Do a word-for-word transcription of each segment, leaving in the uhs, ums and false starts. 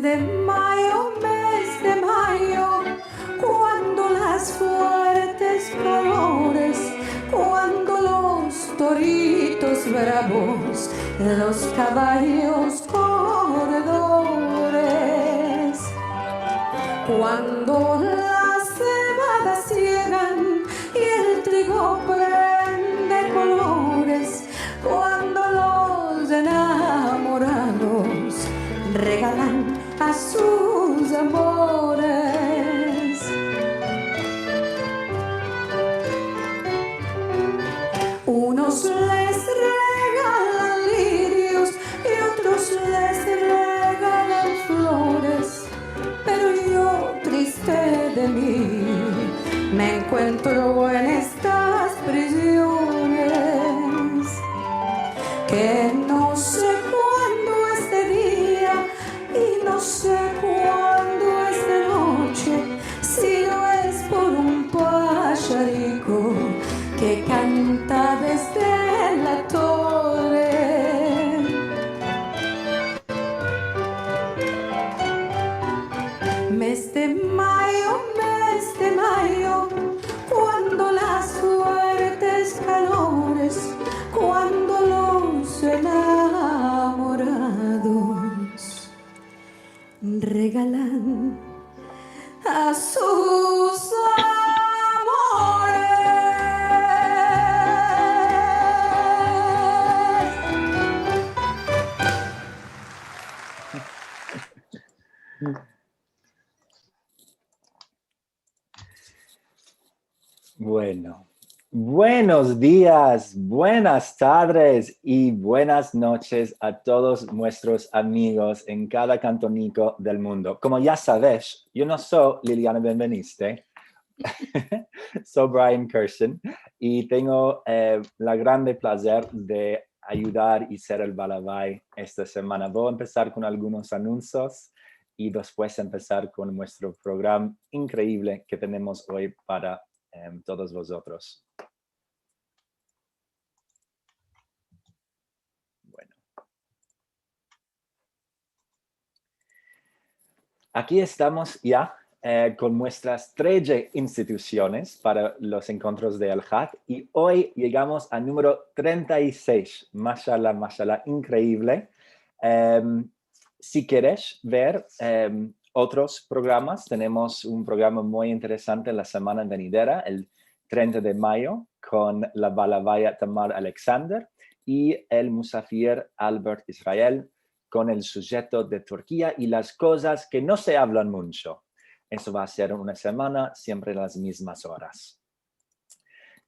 de mayo, mes de mayo, kuando las fuertes kalores, kuando los toritos bravos, los kabayos koredores, kuando las sevadas yegan i el trigo prende kolores, kuando los enamorados regalan a sus amores. Unos les regalan lirios i otros les regalan flores, pero yo, triste de mi, me enkuentro en estas priziones, ke no se kuando es de dia i no se kuando es de noche, si no es por un pashariko ke kanta desde la tore. Mes de mayo, mes de mayo, kuando las fuertes kalores, kuando los enamorados regalan a sus amores. Bueno, buenos dias, buenas tardes i buenas noches a todos muestros amigos en kada kantoniko del mundo. Komo ya savesh, yo no so Liliana Benveniste, so Brian Kirsten i tengo, eh, la grande plazer de ayudar i ser el balavai esta semana. Vo a empesar kon algunos anunsios i despues empesar kon muestro programa inkredible ke tenemos oy para, em, todos vozotros. Bueno. Aki estamos ya, eh, kon muestras treze institusiones para los enkontros de Alhat i oy yegamos a numero trenta i sesh. Mashallah, mashallah, inkredible. Em, si keresh ver, em, otros programas, tenemos un programa muy interesante la semana venidera, el trenta de mayo, kon la balavai Tamar Alexander i el musafir Albert Israel, kon el sujeto de Turkia i las kozas ke no se avlan muncho. Eso va a ser una semana, siempre las mizmas oras.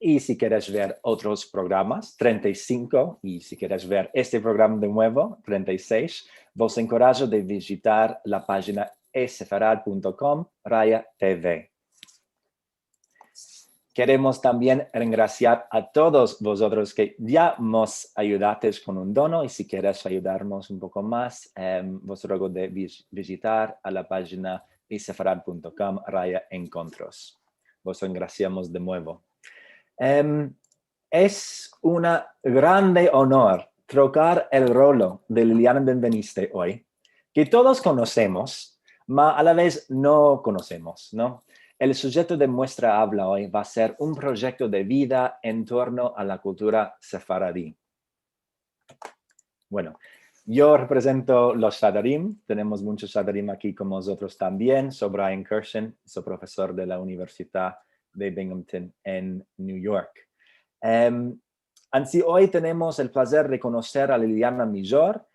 I si keresh ver otros programas, trenta i sinko, i si keresh ver este programa de muevo, trenta i sesh, vos enkorajo de vijitar la pajina esefarad punto com raya T V. Keremos tambien rengrasiar a todos vozotros ke ya mos ayudates kon un dono, i si keresh ayudarmos un poko mas, em, vos rogo de vij-, vijitar a la pajina esefarad punto com raya enkontros. Vos rengrasiamos de muevo. Em, es una grande onor trokar el rolo de Liliana Benveniste oy, ke todos konosemos, ma a la vez no konosemos, no? El sujeto de muestra avla oy va a ser un proyekto de vida en torno a la kultura sefaradi. Bueno, yo reprezento los Shadarim, tenemos munchos Shadarim aki kon mozotros tambien. So Brian Kirsten, so profesor de la Universidad de Binghamton en New York. Em, ansi oy tenemos el plazer de konoser a Liliana mijor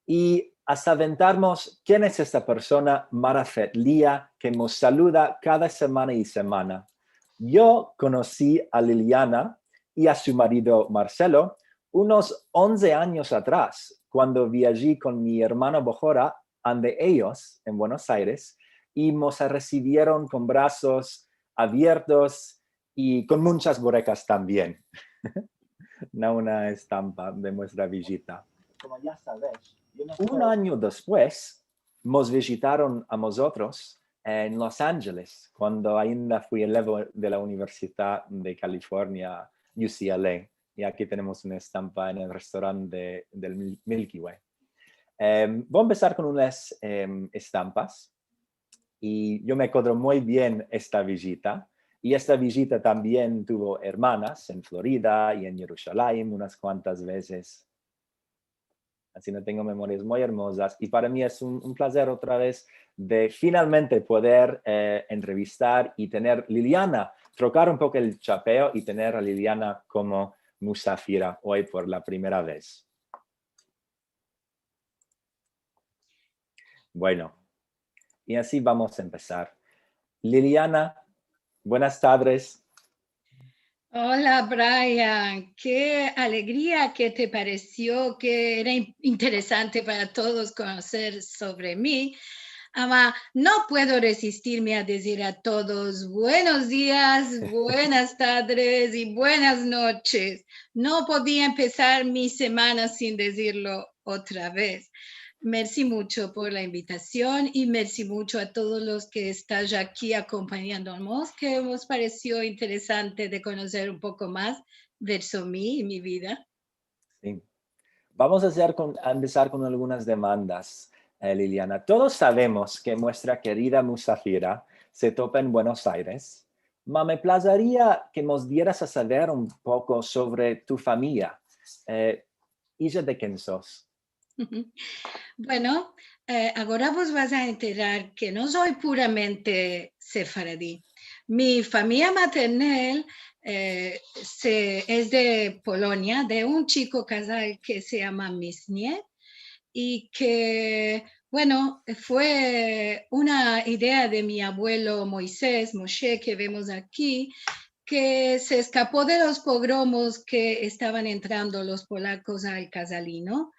i a saventarmos ken es esta persona marafetlia ke mos saluda kada semana i semana. Yo konosi a Liliana i a su marido Marcelo unos onze anyos atras, kuando viaji kon mi ermano Bohora ande eyos en Buenos Aires, i mos resivieron kon brazos aviertos i kon munchas burekas tambien. Na una estampa de muestra vijita. Un anyo despues, mos vijitaron a mozotros en Los Angeles, kuando ainda fui elevo de la Universidad de California, U C L A. I aki tenemos una estampa en el restorant de, del Mil-, Milky Way. Em, vo a empesar kon unas, em, estampas. I yo me akodro muy bien esta vijita. I esta vijita tambien tuvo ermanas en Florida i en Yerushalayim unas kuantas vezes. Ansi ke tengo memorias muy ermozas. I para mi es un, un plazer otra vez de finalmente poder, eh, entrevistar i tener Liliana, trokar un poko el chapeo i tener a Liliana komo musafira oy por la primera vez. Bueno, i ansi vamos a empesar. Liliana, buenas tadres. Ola, Brian. Ke alegria ke te paresio ke era in-, interesante para todos konoser sovre mi. Ama, no puedo rezistirme a dizir a todos buenos dias, buenas tadres i buenas noches. No podia empesar mi semana sin dizirlo otra vez. Mersi muncho por la invitasion i mersi muncho a todos los ke estais aki akompanyandome, ke mos paresio interesante de konoser un poko mas verso mi i mi vida. Si. Vamos a azer kon, a empesar kon algunas demandas, eh, Liliana. Todos savemos ke muestra kerida musafira se topa en Buenos Aires, ma me plazaria ke mos dieras a saver un poko sovre tu famiya. Eh, ija de ken sos? Bueno, eh, agora vos vas a enterar ke no soy puramente sefaradi. Mi famiya maternal, eh, se, es de Polonia, de un chiko kazal ke se yama Misnie, i ke, bueno, fue una idea de mi abuelo Moisés, Moshe, ke vemos aki, ke se eskapo de los pogromos ke estavan entrando los polakos al Kazalino.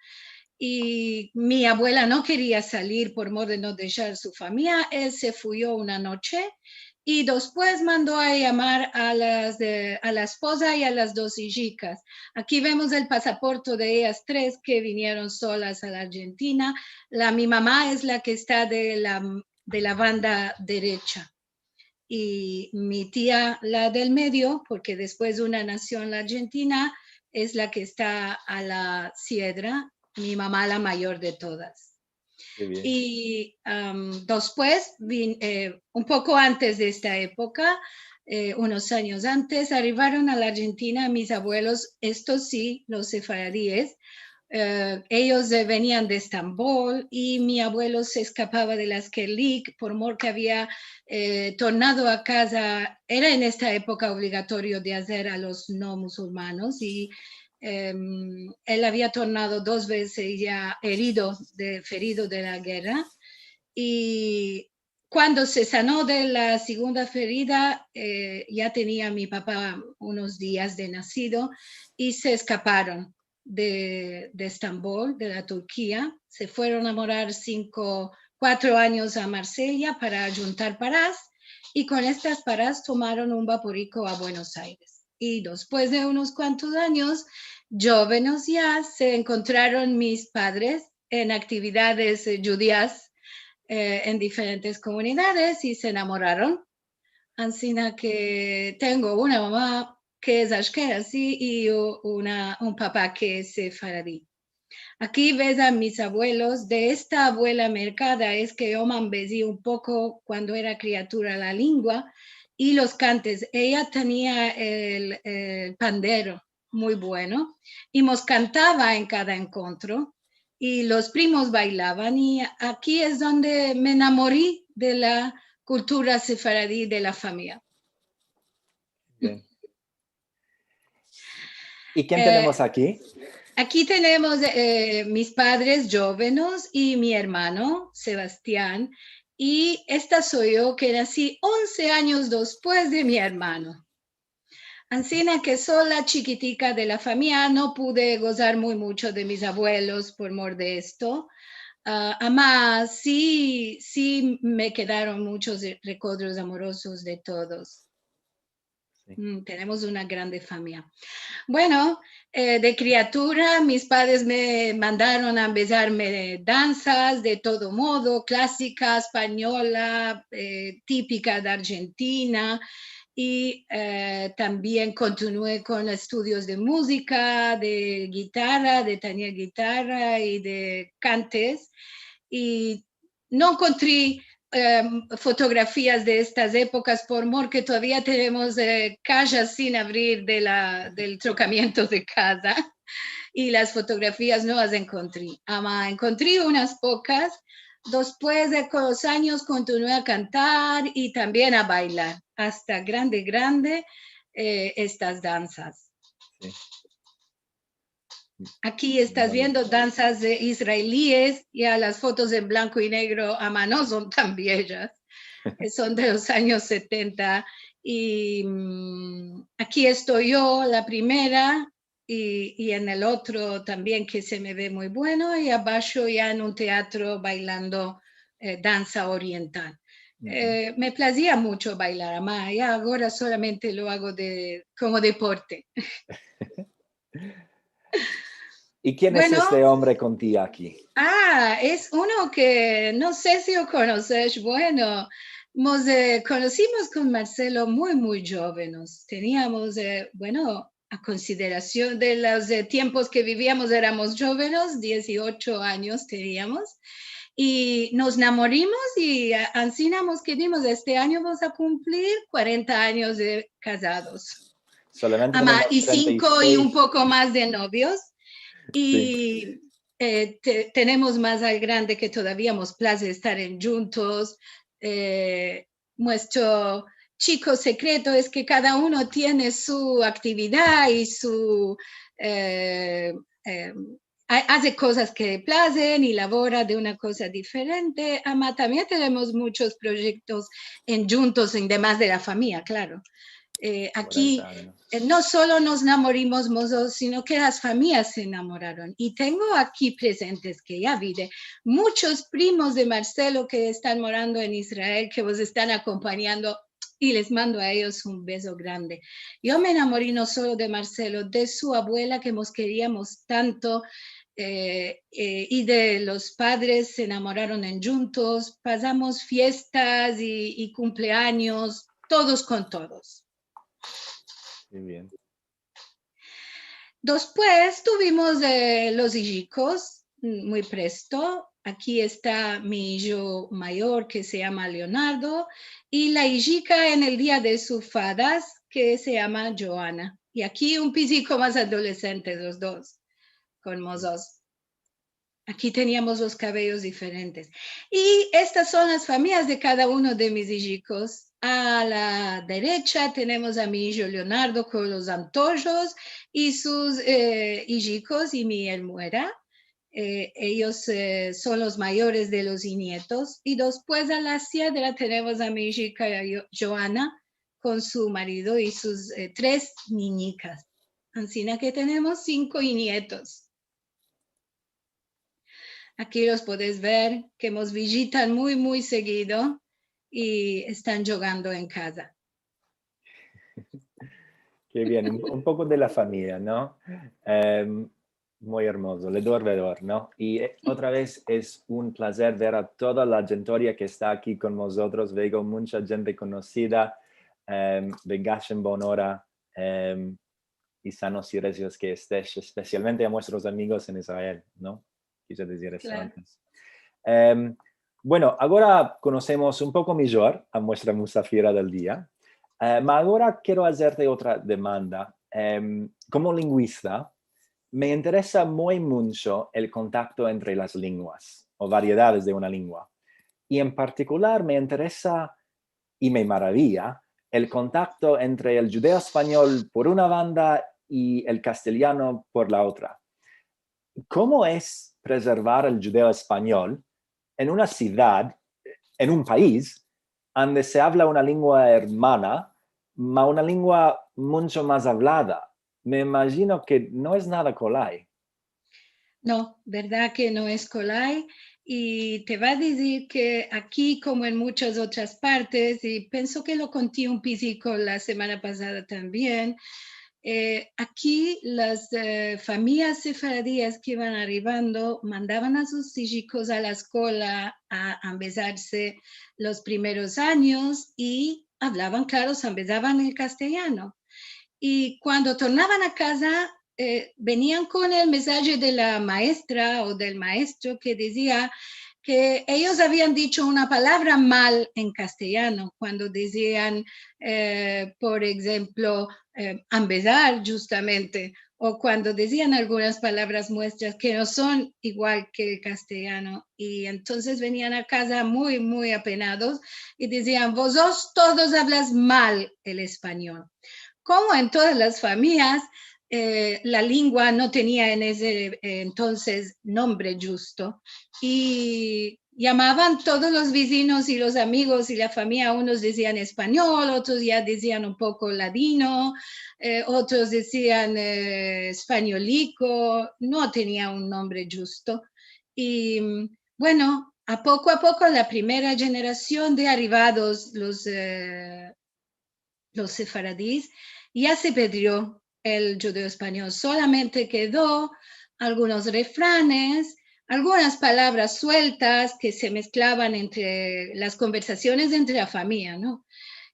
I mi abuela no keria salir por mor de no deshar su famiya. El se fuyo una noche i despues mando a yamar a las de, a la espoza i a las dos ijikas. Aki vemos el pasaporto de eyas tres ke vinieron solas a la Arjentina. La, mi mama es la ke esta de la, de la banda derecha. I mi tia, la del medio, porke despues una nasio en la Arjentina, es la ke esta a la siedra, mi mama la mayor de todas. Ke bien. I, am, despues, vin-, eh, un poko antes de esta epoka, eh, unos anyos antes, arivaron a la Arjentina mis abuelos, estos si, los sefaradies, eh, eyos, eh, venian de Estambol i mi abuelo se eskapava de la askerlik por mor ke avia, eh, tornado a kaza. Era en esta epoka obligatorio de azer a los no musulmanos i, em, el avia tornado dos vezes ya erido de, ferido de la gerra. I kuando se sano de la segunda ferida, eh, ya tenia mi papa unos dias de nasido i se eskaparon de, de Estambol, de la Turkia. Se fueron a morar sinko, kuatro anyos a Marsella para adjuntar paras, i kon estas paras tomaron un vaporiko a Buenos Aires. I despues de unos kuantos anyos, djovenes ya, se enkontraron mis padres en aktividades, eh, djudias, eh, en diferentes komunidades i se enamoraron. Ansina ke tengo una mama ke es ashkenazi i u-, una, un papa ke es sefaradi. Aki ves a mis abuelos. De esta abuela merkada es ke yo me ambezi un poko kuando era kriatura la lingua i los kantes. Eya tenia el, el pandero muy bueno i mos kantava en kada enkontro i los primos bailavan i aki es donde me enamori de la kultura sefaradi de la famiya. Bien. I ken, eh, tenemos aki? Aki tenemos, eh, mis padres djovenes i mi ermano, Sebastian, i esta soy yo ke nasi onze anyos despues de mi ermano. Ansina ke so la chikitika de la famiya, no pude gozar muy muncho de mis abuelos por mor de esto. Ah, ama si, si me kedaron munchos re-, rekodros amorosos de todos. Si. Mm, tenemos una grande famiya. Bueno, eh, de kriatura, mis padres me mandaron a ambezarme danzas de todo modo, klasika, espanyola, eh, tipika de Arjentina, i, eh, tambien kontinu'e kon estudios de muzika, de gitara, de tayer gitara i de kantes. I no enkontri, em, fotografias de estas epokas, por mor ke todavia tenemos, eh, kajas sin avrir de la, del trokamiento de kaza, i las fotografias no las enkontri. Ama enkontri unas pokas. Despues de los anyos kontinu'e a kantar i tambien a baylar, asta grande, grande, eh, estas danzas. Si. Aki estas viendo danzas, eh, israelies, ya las fotos en blanko i negro ama no son tan beyas, eh, son de los anyos setenta. I, mm, aki esto yo, la primera, i, i en el otro tambien ke se me ve muy bueno, i abasho ya en un teatro baylando, eh, danza oriental. Eh, me plazia muncho baylar, ama ya agora solamente lo ago de, komo deporte. I kien es este ombre kon ti aki? Ah, es uno ke no se si lo konoses. Bueno, mos, eh, konosimos kon Marcelo muy, muy djovenes. Teniamos, eh, bueno, a konsiderasion de los, eh, tiempos ke biviamos, eramos djovenes, diez i ocho anyos teniamos, i mos namorimos i, a, ansina mos kedimos. Este anyo vamos a kumplir kuarenta anyos de kazados. Solamente tenemos trenta i sesh. Ama, i sinko i un poko mas de novios. Si. I, eh, te-, tenemos mas al grande ke todavia mos plaze estar en, djuntos. Eh, muestro chiko sekreto es ke kada uno tiene su aktividad i su, eh, eh, a-, aze kozas ke le plazen i lavora de una koza diferente. Ama tambien tenemos munchos proyektos en, djuntos, en demas de la famiya, klaro. Eh, aki, kuarenta anyos, eh, no solo mos namorimos mozotros, sino ke las famiyas se namoraron. I tengo aki prezentes ke ya vide munchos primos de Marcelo ke estan morando en Israel, ke mos estan akompanyando, i les mando a eyos un bezo grande. Yo me namori no solo de Marcelo, de su abuela, ke mos keriamos tanto, eh, eh, i de los padres, se namoraron en, djuntos, pasamos fiestas i, i kumpleanyos, todos kon todos. Ke bien. Despues tuvimos, eh, los ijikos, mm, muy presto. Aki esta mi ijo mayor, ke se yama Leonardo, i la ijika en el dia de su fadas, ke se yama Joana. I aki un piziko mas adolesentes los dos, kon mozotros. Aki teniamos los kaveyos diferentes. I estas son las famiyas de kada uno de mis ijikos. A la derecha tenemos a mi ijo Leonardo kon los antojos i sus, eh, ijikos i mi yermuera. Eh, eyos, eh, son los mayores de los inietos. I despues a la siedra tenemos a mi ijika Jo-, Joana kon su marido i sus, eh, tres ninyikas. Ansina ke tenemos sinko inietos. Aki los podes ver, ke mos vijitan muy, muy seguido i estan jogando en kaza. Ke bien, un, un poko de la famiya, no? Em, muy ermozo, le dor vedor, no? I, eh, otra vez es un plazer ver a toda la djentoria ke esta aki kon mozotros. Veo muncha djente konosida, em, vengashen bonora, em, i sanos i rezios ke estesh, espesialmente a muestros amigos en Israel, no? Kije dizir esto antes. Em, bueno, agora konosemos un poko mijor a muestra musafira del dia. Eh, ma agora kero azerte otra demanda. Em, komo linguista, me interesa muy muncho el kontakto entre las linguas, o variedades de una lingua. I en partikular me interesa i me maraviya el kontakto entre el djudeo-espanyol por una banda i el kastelyano por la otra. Komo es prezervar el djudeo-espanyol en una sivdad, en un pais, ande se avla una lingua ermana, ma una lingua muncho mas avlada? Me imajino ke no es nada kolay. No, verdad ke no es kolay, i te va a dizir ke aki, komo en munchas otras partes, i penso ke lo konti un piziko la semana pasada tambien, eh, aki las, eh, famiyas sefaradias ke ivan arivando mandavan a sus ijikos a la eskola a ambezarse los primeros anyos i avlavan, klaro, se ambezavan el kastelyano. I kuando tornavan a kaza, eh, venian kon el mensaje de la maestra o del maestro ke dizia ke eyos avian dicho una palavra mal en kastelyano, kuando dizian, eh, por enshemplo, eh, ambezar, djustamente, o kuando dizian algunas palavras muestras ke no son igual ke el kastelyano, i entonses venian a kaza muy, muy apenados i dizian: "Vozotros todos avlas mal el espanyol". Komo en todas las famiyas, eh, la lengua no tenia en ese, eh, entonses nombre djusto, i yamavan todos los vizinos i los amigos i la famiya, unos dizian espanyol, otros ya dizian un poko ladino, eh, otros dizian, eh, espanyoliko, no tenia un nombre djusto. I, mm, bueno, a poko a poko la primera jenerasion de arrivados, los, eh, los sefaradis, ya se pedrio el djudeo-espanyol, solamente kedo algunos refranes, algunas palavras sueltas ke se mesklavan entre las konversasiones entre la famiya, no?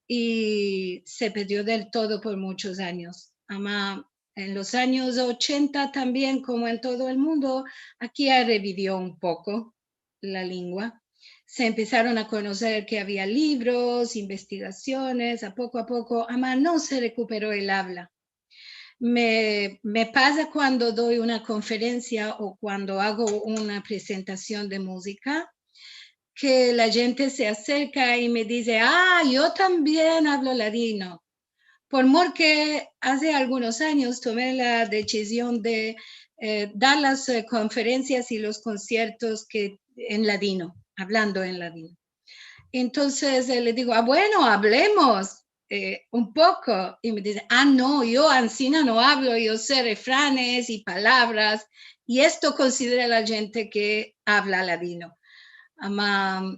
I se pedrio del todo por munchos anyos. Ama en los anyos ochenta tambien, komo en todo el mundo, aki ya revivio un poko la lengua. Se empesaron a konoser ke avia livros, investigasiones, a poko a poko, ama no se rekupero el avla. Me, me pasa kuando doi una konferensia o kuando ago una presentasion de muzika, ke la djente se aserka i me dize: "Ah, yo tambien avlo ladino". Por mor ke aze algunos anyos tome la desizion de, eh, dar las, eh, konferensias i los konsiertos ke en ladino, avlando en ladino. Entonses, eh, le digo: "Ah, bueno, avlemos, eh, un poko". I me dize: "Ah, no, yo ansina no avlo, yo se refranes i palavras, i esto konsidera la djente ke avla ladino". Ama,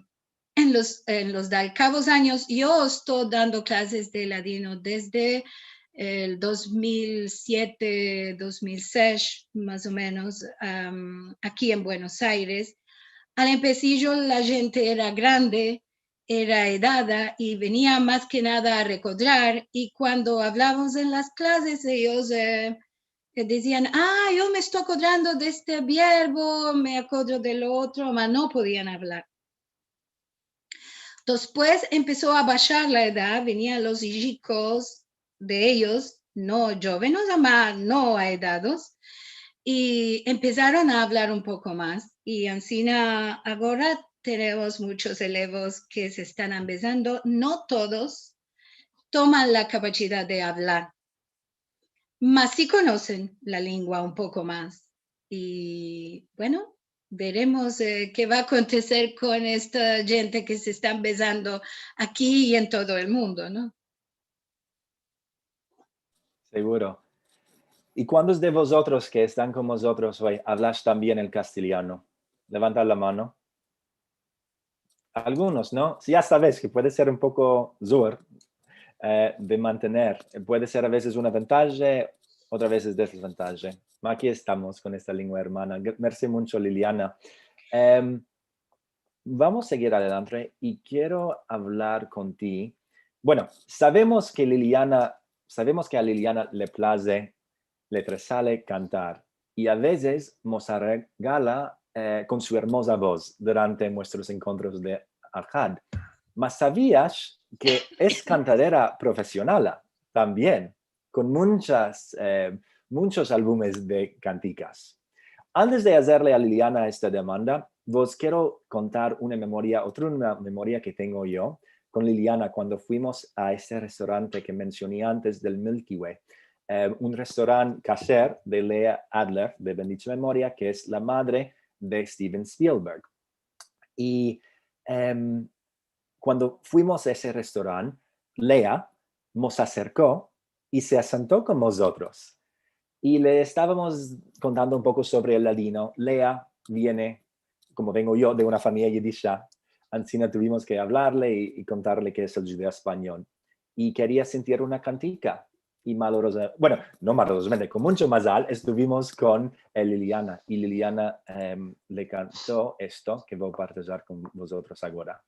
en los, en los dalkavos anyos, yo esto dando klases de ladino desde el dos mil siete, dos mil sesh, mas o menos, am, aki en Buenos Aires. Al empesijo la djente era grande, era edada, i venia mas ke nada a rekodrar, i kuando avlavamos en las klases, eyos, eh, eh, dizian: "Ah, yo me esto akodrando de este verbo, me akodro del otro", ma no podian avlar. Despues empeso a bashar la edad, venian los ijikos de eyos, no djovenes, ama no aedados, i empesaron a avlar un poko mas. I ansina agora tenemos munchos elevos ke se estan ambezando, no todos toman la kapasidad de avlar, mas si konosen la lengua un poko mas. I, bueno, veremos, eh, ke va a akonteser kon esta djente ke se esta ambezando aki i en todo el mundo, no? Seguro. I kuantos de vozotros ke estan kon mozotros oy avlash tambien el kastelyano? Levantad la mano. Algunos, no? Si, ya saves ke puede ser un poko zur, eh, de mantener. Puede ser a vezes una vantaje, otra vezes desvantaje. Ma aki estamos kon esta lengua ermana. Gr-, mersi muncho, Liliana. Em, vamos a segir adelante i kero avlar kon ti. Bueno, savemos ke Liliana, savemos ke a Liliana le plaze le trezale kantar, i a vezes mos aregala, eh, kon su ermoza voz durante muestros enkontros de Ahad. Mas savias ke es kantadera profesionala tambien, kon munchas, eh, munchos albumes de kantikas? Antes de azerle a Liliana esta demanda, vos kero kontar una memoria, otra una memoria ke tengo yo kon Liliana kuando fuimos a este restorante ke mensioni antes del Milky Way, eh, un restorant kasher de Leah Adler, de bendita memoria, ke es la madre de Steven Spielberg. I, em, kuando fuimos a ese restorant, Leah mos aserko i se asento kon mozotros. I le estavamos kontando un poko sovre el ladino. Leah viene, komo vengo yo, de una famiya yidisha, ansina tuvimos ke avlarle i, i kontarle ke es el djudeo-espanyol. I keria sentir una kantika. I maloroza-, bueno, no malorozamente, kon muncho mazal estuvimos kon, eh, Liliana, i Liliana, em, le kanto esto ke vo a partajyar kon vozotros agora.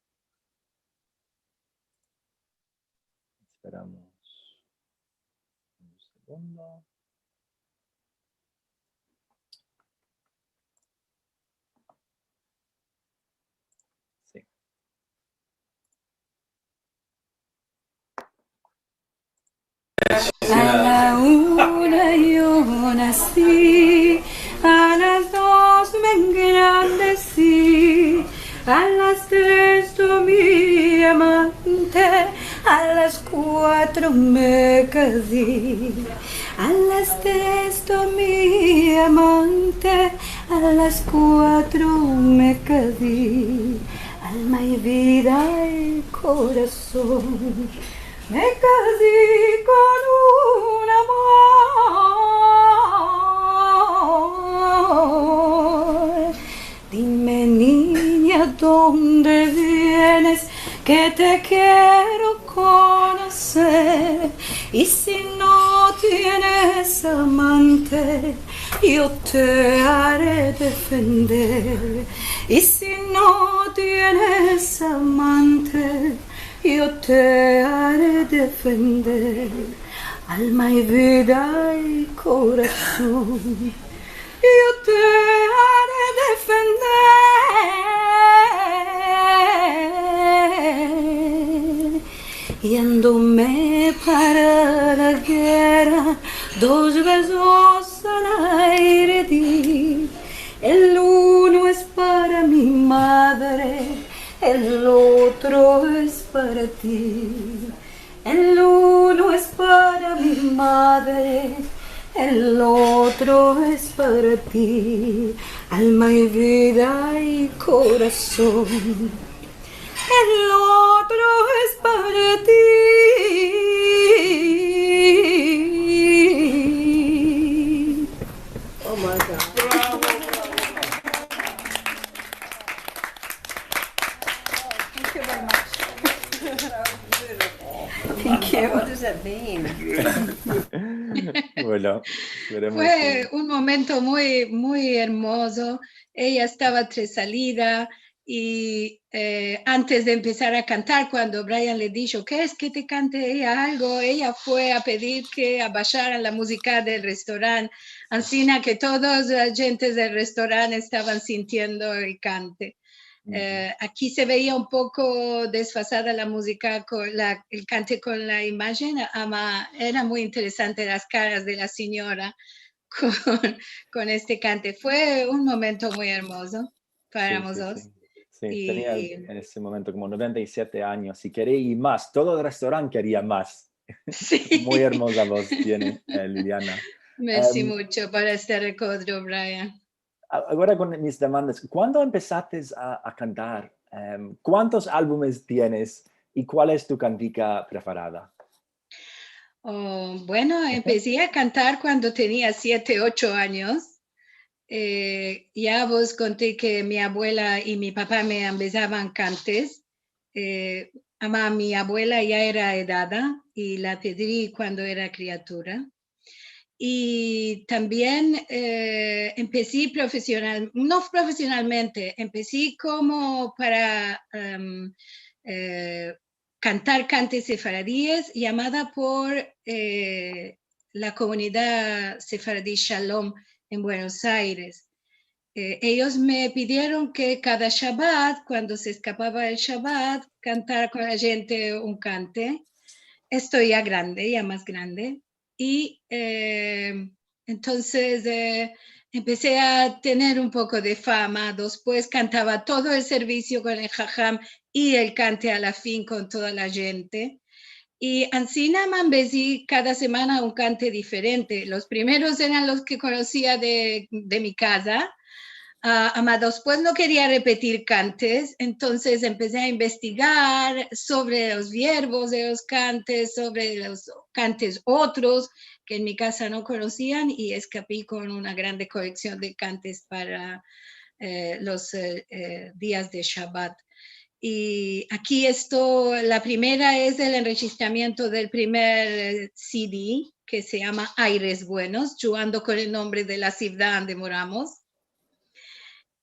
Esperamos un segundo. Si. A la una yo nasi, a las dos me engrandesi, a las tres dormi amante, a las kuatro me kazi. A las tres dormi amante, a las kuatro me kazi. Alma i vida i korason, me kazi kon un amor. Dime, ninya, donde vienes, ke te kero konoser. I si no tienes amante, yo te are defender. I si no tienes amante, yo te are defender. Alma i vida i korason, yo te are defender. Yendome para la gerra, dos bezos al aire di. El uno es para mi madre, el otro es para ti. El uno es para mi madre, el otro es para ti. Alma i vida i korason, el otro es para ti. Oh my God. Thank you very much. Thank you. What does that mean? Bueno, esperemos Fue un momento muy, muy hermoso. Ella estaba tresalida y, eh, antes de empezar a cantar, cuando Brian le dijo, "Keres ke te kante ella algo?", ella fue a pedir ke abasharan la muzika del restorant, ansina ke todos la djentes del restorant estavan sintiendo el kante. Eh, aki se veia un poko desfazada la muzika kon la, el kante kon la imajen, ama era muy interesante las karas de la sinyora kon, kon este kante. Fue un momento muy ermozo para los dos. Si, si, si. Si, tenia en ese momento komo noventa i siete anyos i keria mas. Todo el restorant keria mas. Si. Muy ermoza voz tiene, eh, Liliana. Mersi mucho por este rekodro, Brian. A-, agora kon mis demandas, kuando empesates a, a kantar? Em, kuantos albumes tienes i kual es tu kantika preferada? Oh, bueno, empesi a kantar kuando tenia siete, ocho anyos. Eh, ya vos konti ke mi abuela i mi papa me ambezavan kantes. Eh, ama mi abuela ya era edada i la pedri kuando era kriatura. I tambien, eh, empesi profesional, no profesionalmente, empesi komo para, em, eh, kantar kantes sefaradies, yamada por, eh, la komunidad sefaradi Shalom en Buenos Aires. Eh, eyos me pidieron ke kada Shabat, kuando se eskapava el Shabat, kantar kon la djente un kante. Esto ya grande, ya mas grande. I, eh, entonses, eh, empesi a tener un poko de fama. Despues kantava todo el servisio kon el haham i el kante a la fin kon toda la djente. I ansina me ambezi kada semana un kante diferente. Los primeros eran los ke konosia de, de mi kaza. Ah, ama despues no keria repetir kantes, entonses empesi a investigar sovre los verbos de los kantes, sovre los kantes otros ke en mi kaza no konosian, i eskapi kon una grande koleksion de kantes para, eh, los, eh, eh, dias de Shabat. I aki esto, la primera es el enrejistramiento del primer, eh, C D, ke se yama Aires Buenos, djugando kon el nombre de la sivdad ande moramos.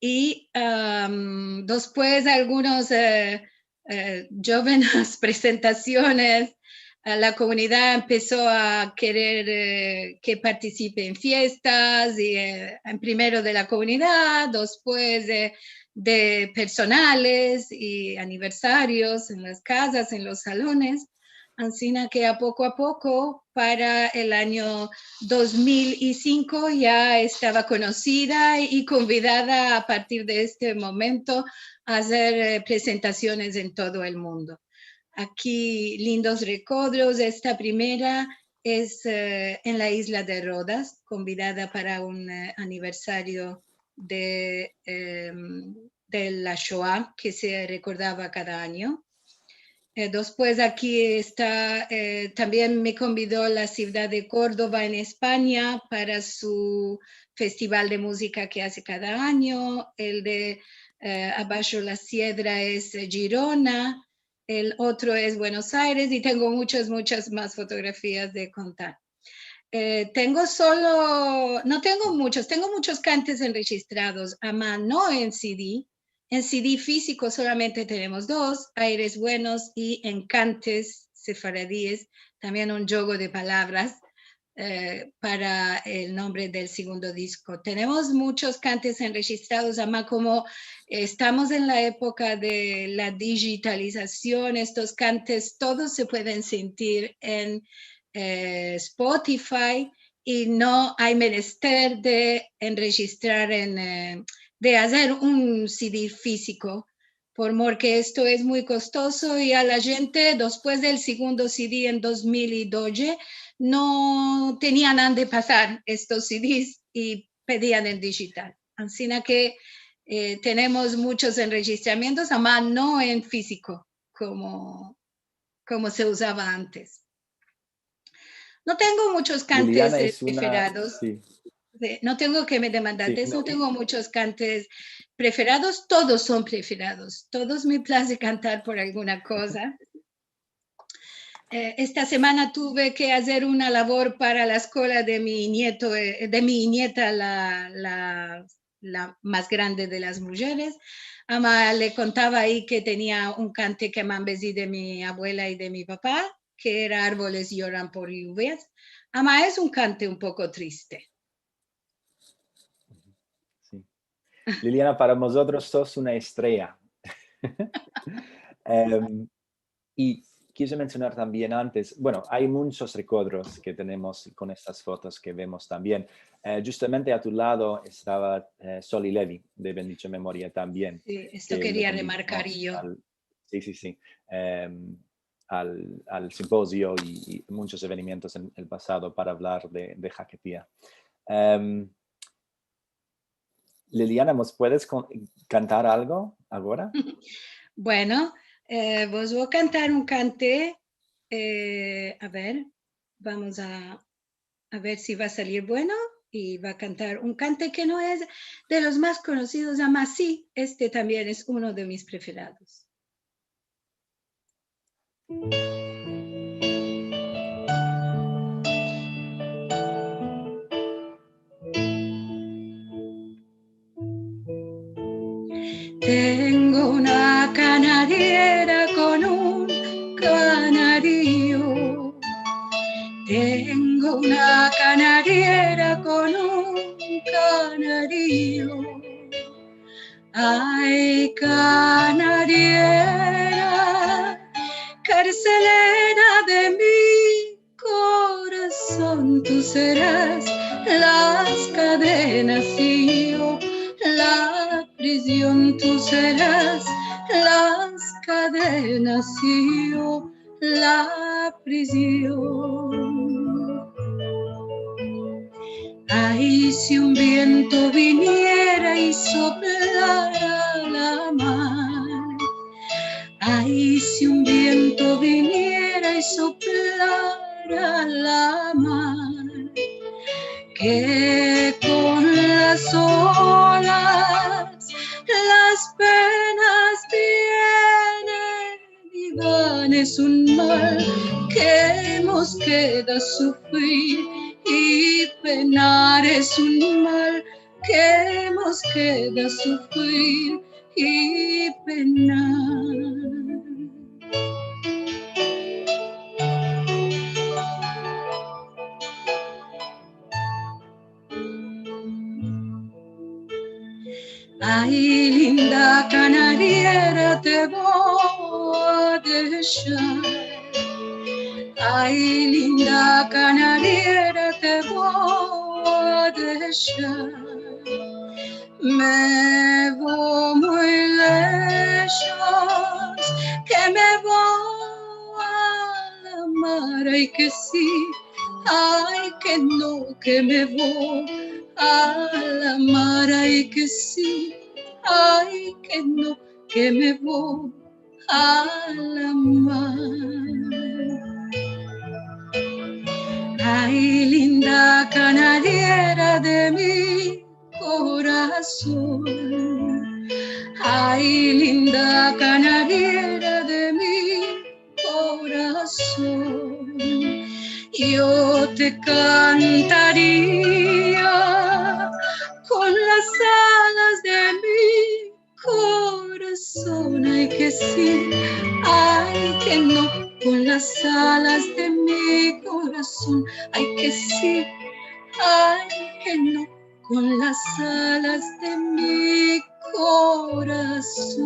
I, am, despues algunos, eh, eh, djovenes presentasiones, eh, la komunidad empeso a kerer, eh, ke partisipe en fiestas, i, eh, en primero de la komunidad, despues de, de personales i aniversarios en las kazas, en los salones. Ansina ke a poko a poko, para el anyo dos mil i sinko, ya estava konosida i konvidada a partir de este momento a azer, eh, prezentasiones en todo el mundo. Aki lindos rekodros. Esta primera es, eh, en la izla de Rodas, konvidada para un, eh, aniversario de, em, de la Shoa ke se rekordava kada anyo. Eh, despues aki esta, eh, tambien me konvido la sivdad de Kordova en Espanya para su festival de muzika ke aze kada anyo. El de, eh, Abasho la Siedra es Girona, el otro es Buenos Aires, i tengo muchas, muchas mas fotografias de kontar. Eh, tengo solo, no tengo muchos, tengo muchos kantes enrejistrados, ama no en CD. En CD fiziko solamente tenemos dos, Aires Buenos i Enkantes Sefaradies, tambien un djogo de palavras, eh, para el nombre del segundo disko. Tenemos muchos kantes enrejistrados, ama komo estamos en la epoka de la dijitalizasion, estos kantes todos se pueden sentir en, eh, Spotify i no ay menester de enrejistrar en, eh, de azer un CD fiziko, por mor ke esto es muy kostozo i a la djente, despues del segundo CD en dos mil i doje, no tenian ande pasar estos CDs i pedian en dijital. Ansina ke, eh, tenemos muchos enrejistramientos, ama no en fiziko, komo, komo se uzava antes. No tengo muchos kantes, Liliana, eh, es una preferados. Si. De, no tengo ke me demandates, si, no, no tengo muchos kantes preferados, todos son preferados. Todos me plaze kantar por alguna koza. Eh, esta semana tuve ke azer una lavor para la eskola de mi nieto, eh, de mi nieta, la, la, la mas grande de las mujeres. Ama le kontava ayi ke tenia un kante ke me ambezi de mi abuela i de mi papa, ke era Arboles yoran por yuvias. Ama es un kante un poko triste. Si. Liliana, para mozotros sos una estrela. Em, i kije mensionar tambien antes, bueno, ay munchos rekodros ke tenemos kon estas fotos ke vemos tambien. Eh, djustamente a tu lado estava, eh, Soli Levi, de bendicha memoria tambien. Si, esto ke keria remarkar yo. Al, si, si, si. Em, al, al simpozio i, i munchos evenimientos en el pasado para avlar de, de Haketia. Em, Liliana, mos puedes kon-, kantar algo agora? Bueno, eh, vos vo a kantar un kante, eh, a ver, vamos a, a ver si va a salir bueno, i va a kantar un kante ke no es de los mas konosidos, ama si, este tambien es uno de mis preferados. Tengo una canariera con un canario. Tengo una canariera con un canario. Ay, canariera, carcelera de mi corazón, tú serás las cadenas y yo la prizion, tú serás las cadenas y yo la prizion. Ay, si un viento viniera i soplara la mar. Ay, si un viento viniera i soplara la mar, ke kon las olas las penas vienen i van, es un mal ke mos keda sufrir i penar, es un mal ke mos keda sufrir i penar. Ay, linda kanariera, te vo a deshar. Me vo muy leshos, ke me vo a la mar, ay ke si, ay ke no, ke me vo a la mar, ay ke si, ay ke no, ke me vo a la mar. Ay, linda kanariera de mi korason. Ay, linda kanariera de mi korason. Yo te kantaria kon las alas de mi korason, ay ke si, ay ke no, kon las alas de mi korason, ay ke si, ay ke no, kon las alas de mi korason.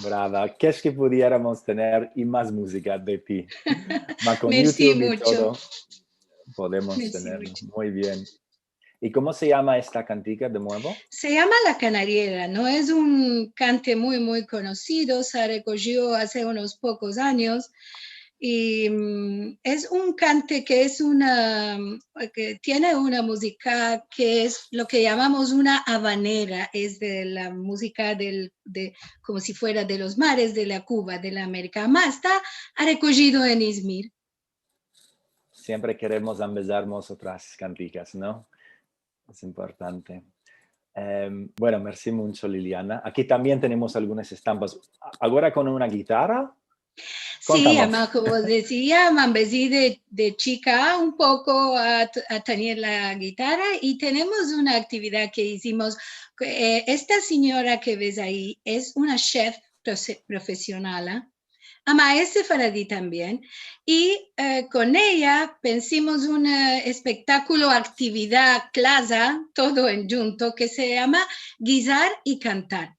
Brava. Keşke pudiéramos tener i mas muzika de ti. Ma kon YouTube i todo podemos tener. Muy bien. I komo se yama esta kantika de muevo? Se yama La Kanariera. No es un kante muy, muy konosido. Se rekojiyo aze unos pokos anyos. I, mm, es un kante ke es una, mm, ke tiene una muzika ke es lo ke yamamos una avanera, es de la muzika del, de, komo si fuera de los mares, de la Kuba, de la Amerika. Ama esta rekojido en Izmir. Siempre keremos ambezarmos otras kantikas, no? Es importante. Em, bueno, mersi muncho, Liliana. Aki tambien tenemos algunas estampas. A-, agora kon una gitara? Si, ama, komo dezia, me ambezi de, de chika un poko a, a tener la gitara i tenemos una aktividad ke izimos. Eh, esta sinyora ke ves ayi es una shef profe-, profesionala, ama es sefaradi tambien, i, eh, kon eya pensimos un, eh, espektakulo, aktividad, klaza, todo endjunto, ke se yama Gizar i Kantar.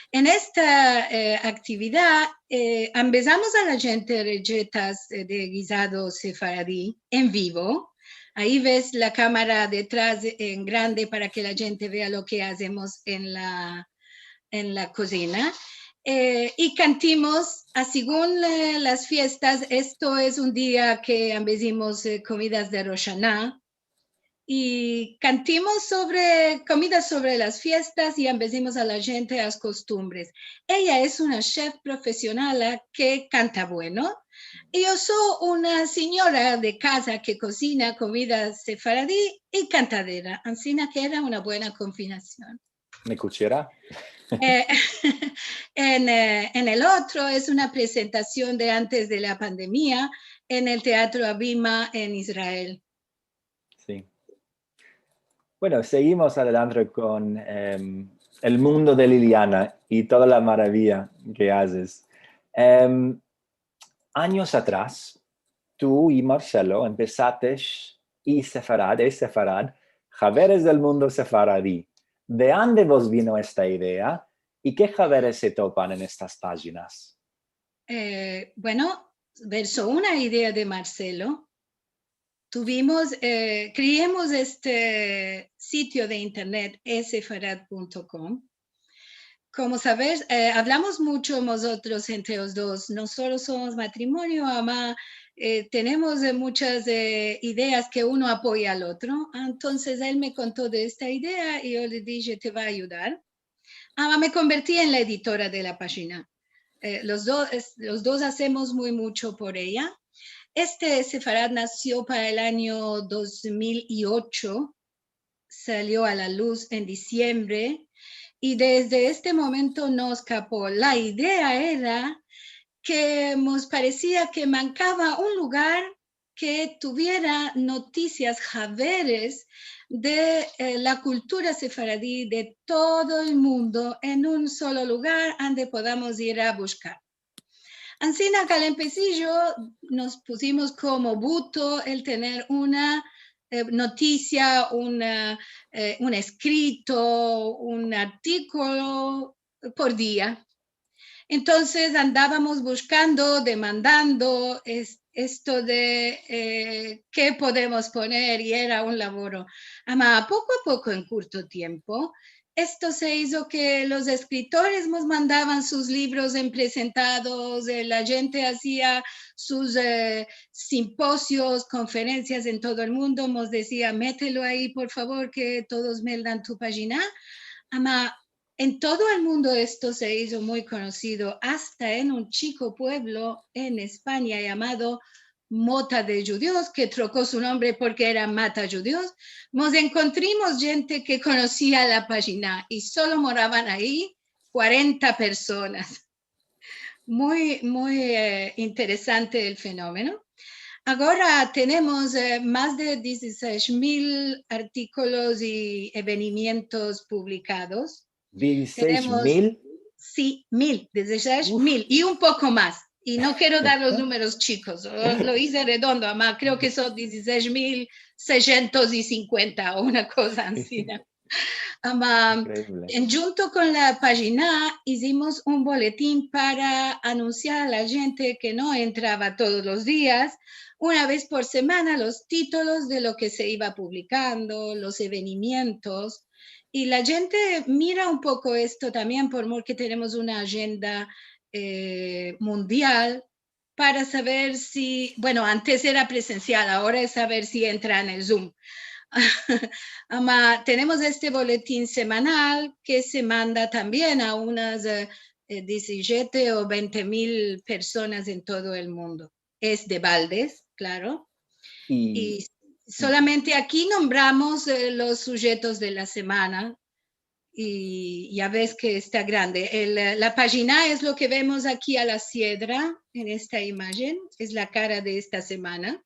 En esta, eh, aktividad, eh, ambezamos a la djente resetas, eh, de gizado sefaradi en vivo. Ayi ves la kamera detras en grande para ke la djente vea lo ke azemos en la, en la kozina. Eh, i kantimos a, segun, eh, las fiestas. Esto es un dia ke ambezimos, eh, komidas de Rosh Ashana. I kantimos sovre, komidas sovre las fiestas i ambezimos a la djente las kostumbres. Eya es una shef profesionala ke kanta bueno. I yo so una sinyora de kaza ke kozina komida sefaradi i kantadera. Ansina ke era una buena kombinasion. Me kuchera. Eh, en, eh, en el otro es una presentasion de antes de la pandemia en el Teatro Abima en Israel. Si. Bueno, seguimos adelante kon, em, el mundo de Liliana i toda la maraviya ke azes. Em, anyos atras, tu i Marcelo empesatesh i Sefarad, i Sefarad, Haveres del Mundo Sefaradi. De ande vos vino esta idea i ke haveres se topan en estas pajinas? Eh, bueno, verso una idea de Marcelo. Tuvimos, eh, kriemos este sitio de internet, sefarad punto com. Komo saves, eh, avlamos muncho mozotros entre los dos. Mozotros somos matrimonio, ama, eh, tenemos, eh, munchas, eh, ideas ke uno apoya al otro. Entonses, el me konto de esta idea i yo le dishe, "Te va a ayudar." Ama me konverti en la editora de la pajina. Eh, los do-, es-, los dos azemos muy muncho por eya. Este Sefarad nasio para el anyo dos mil i ocho, salio a la luz en disiembre, i desde este momento no eskapo. La idea era ke mos paresia ke mankava un lugar ke tuviera notisias, haveres de, eh, la kultura sefaradi de todo el mundo en un solo lugar ande podamos ir a bushkar. Ansina ke al empesijo mos pusimos komo buto el tener una eh, notisia, un, eh, eh, un eskrito, un artikolo por dia. Entonses andavamos bushkando, demandando es-, esto de, eh, ke podemos poner, i era un lavoro. Ama poko a poko, en kurto tiempo, esto se izo ke los eskritoris mos mandavan sus livros en presentados, eh, la djente azia sus, eh, simposios, konferensias en todo el mundo, mos dezia, "Metelo ayi, por favor, ke todos meldan tu pajina." Ama en todo el mundo esto se izo muy konosido, asta en un chiko puevlo en Espanya yamado Mota de Djudios, ke troko su nombre porke era Mata Djudios. Mos enkontrimos djente ke konosia la pajina i solo moravan ayi kuarenta personas. Muy, muy, eh, interesante el fenomeno. Agora tenemos, eh, mas de dizisesh mil artikolos i evenimientos publikados. Tenemos dizisesh mil? Si, mil, dizisesh mil i un poko mas. I no kero dar los numeros chikos, lo, lo ize redondo, ama kreo ke son dizisesh mil seishentos i sinkuenta o una koza ansina. Ama, inkreivle, en, djunto kon la pajina izimos un boletin para anunsiar a la djente ke no entrava todos los dias, una vez por semana, los titolos de lo ke se iva publikando, los evenimientos, i la djente mira un poko esto tambien, por mor ke tenemos una ajenda, eh, mundial, para saver si, bueno, antes era presensial, agora es saver si entra en el Zoom. Ama tenemos este boletin semanal ke se manda tambien a unas, eh, eh, dizisete o vente mil personas en todo el mundo. Es de baldes, klaro. I solamente aki nombramos, eh, los sujetos de la semana, i ya ves ke esta grande. El, eh, la pajina es lo ke vemos aki a la siedra, en esta imajen, es la kara de esta semana.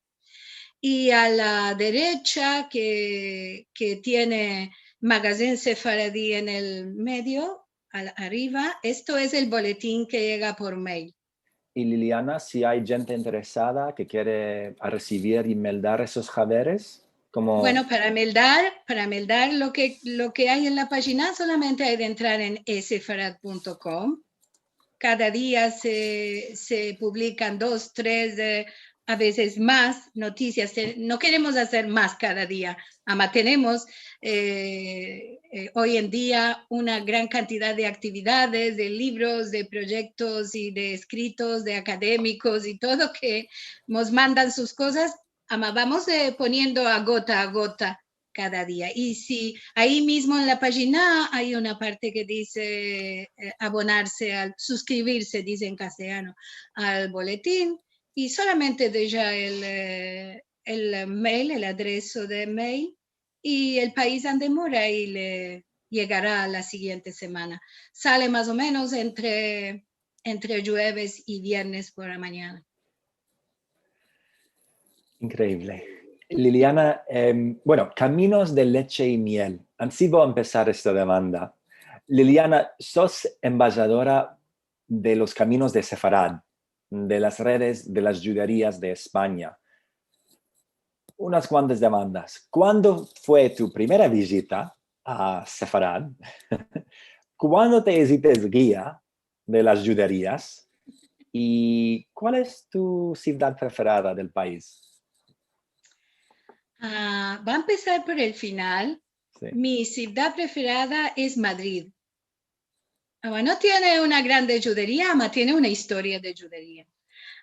I a la derecha, ke, ke tiene Magazin Sefaradi en el medio, al, arriva, esto es el boletin ke yega por mail. I Liliana, si ay djente interesada ke kere a resivir i meldar esos haveres, komo? Bueno, para meldar, para meldar lo ke, lo ke ay en la pajina, solamente ay de entrar en esefarad punto com. Kada dia se, se publikan dos, tres, eh, a vezes mas notisias. Te-, no keremos azer mas kada dia, ama tenemos, eh, eh, oy en dia una gran kantidad de aktividades, de livros, de proyektos i de eskritos de akademikos i todo ke mos mandan sus kozas, ama vamos, eh, poniendo a gota a gota kada dia. I si, ayi mizmo en la pajina ay una parte ke dize, eh, abonarse al, suskrivirse, dize en kastellano, al boletin, i solamente deja el, eh, el mail, el adreso de mail, i el pais ande mora i le yegara la sigiente semana. Sale mas o menos entre, entre djueves i viernes por la manyana. Inkreivle. Liliana, em, bueno, Kaminos de Leche i Miel. Ansi vo a empesar esta demanda. Liliana, sos embajadora de los Kaminos de Sefarad, de las redes de las djuderias de Espanya. Unas kuantas demandas. Kuando fue tu primera vijita a Sefarad? Kuando te izites gia de las djuderias? I kual es tu sivdad preferada del pais? Ah, vo a empesar por el final. Si. Mi sivdad preferada es Madrid. Ama no tiene una grande djuderia, ama tiene una istoria de djuderia.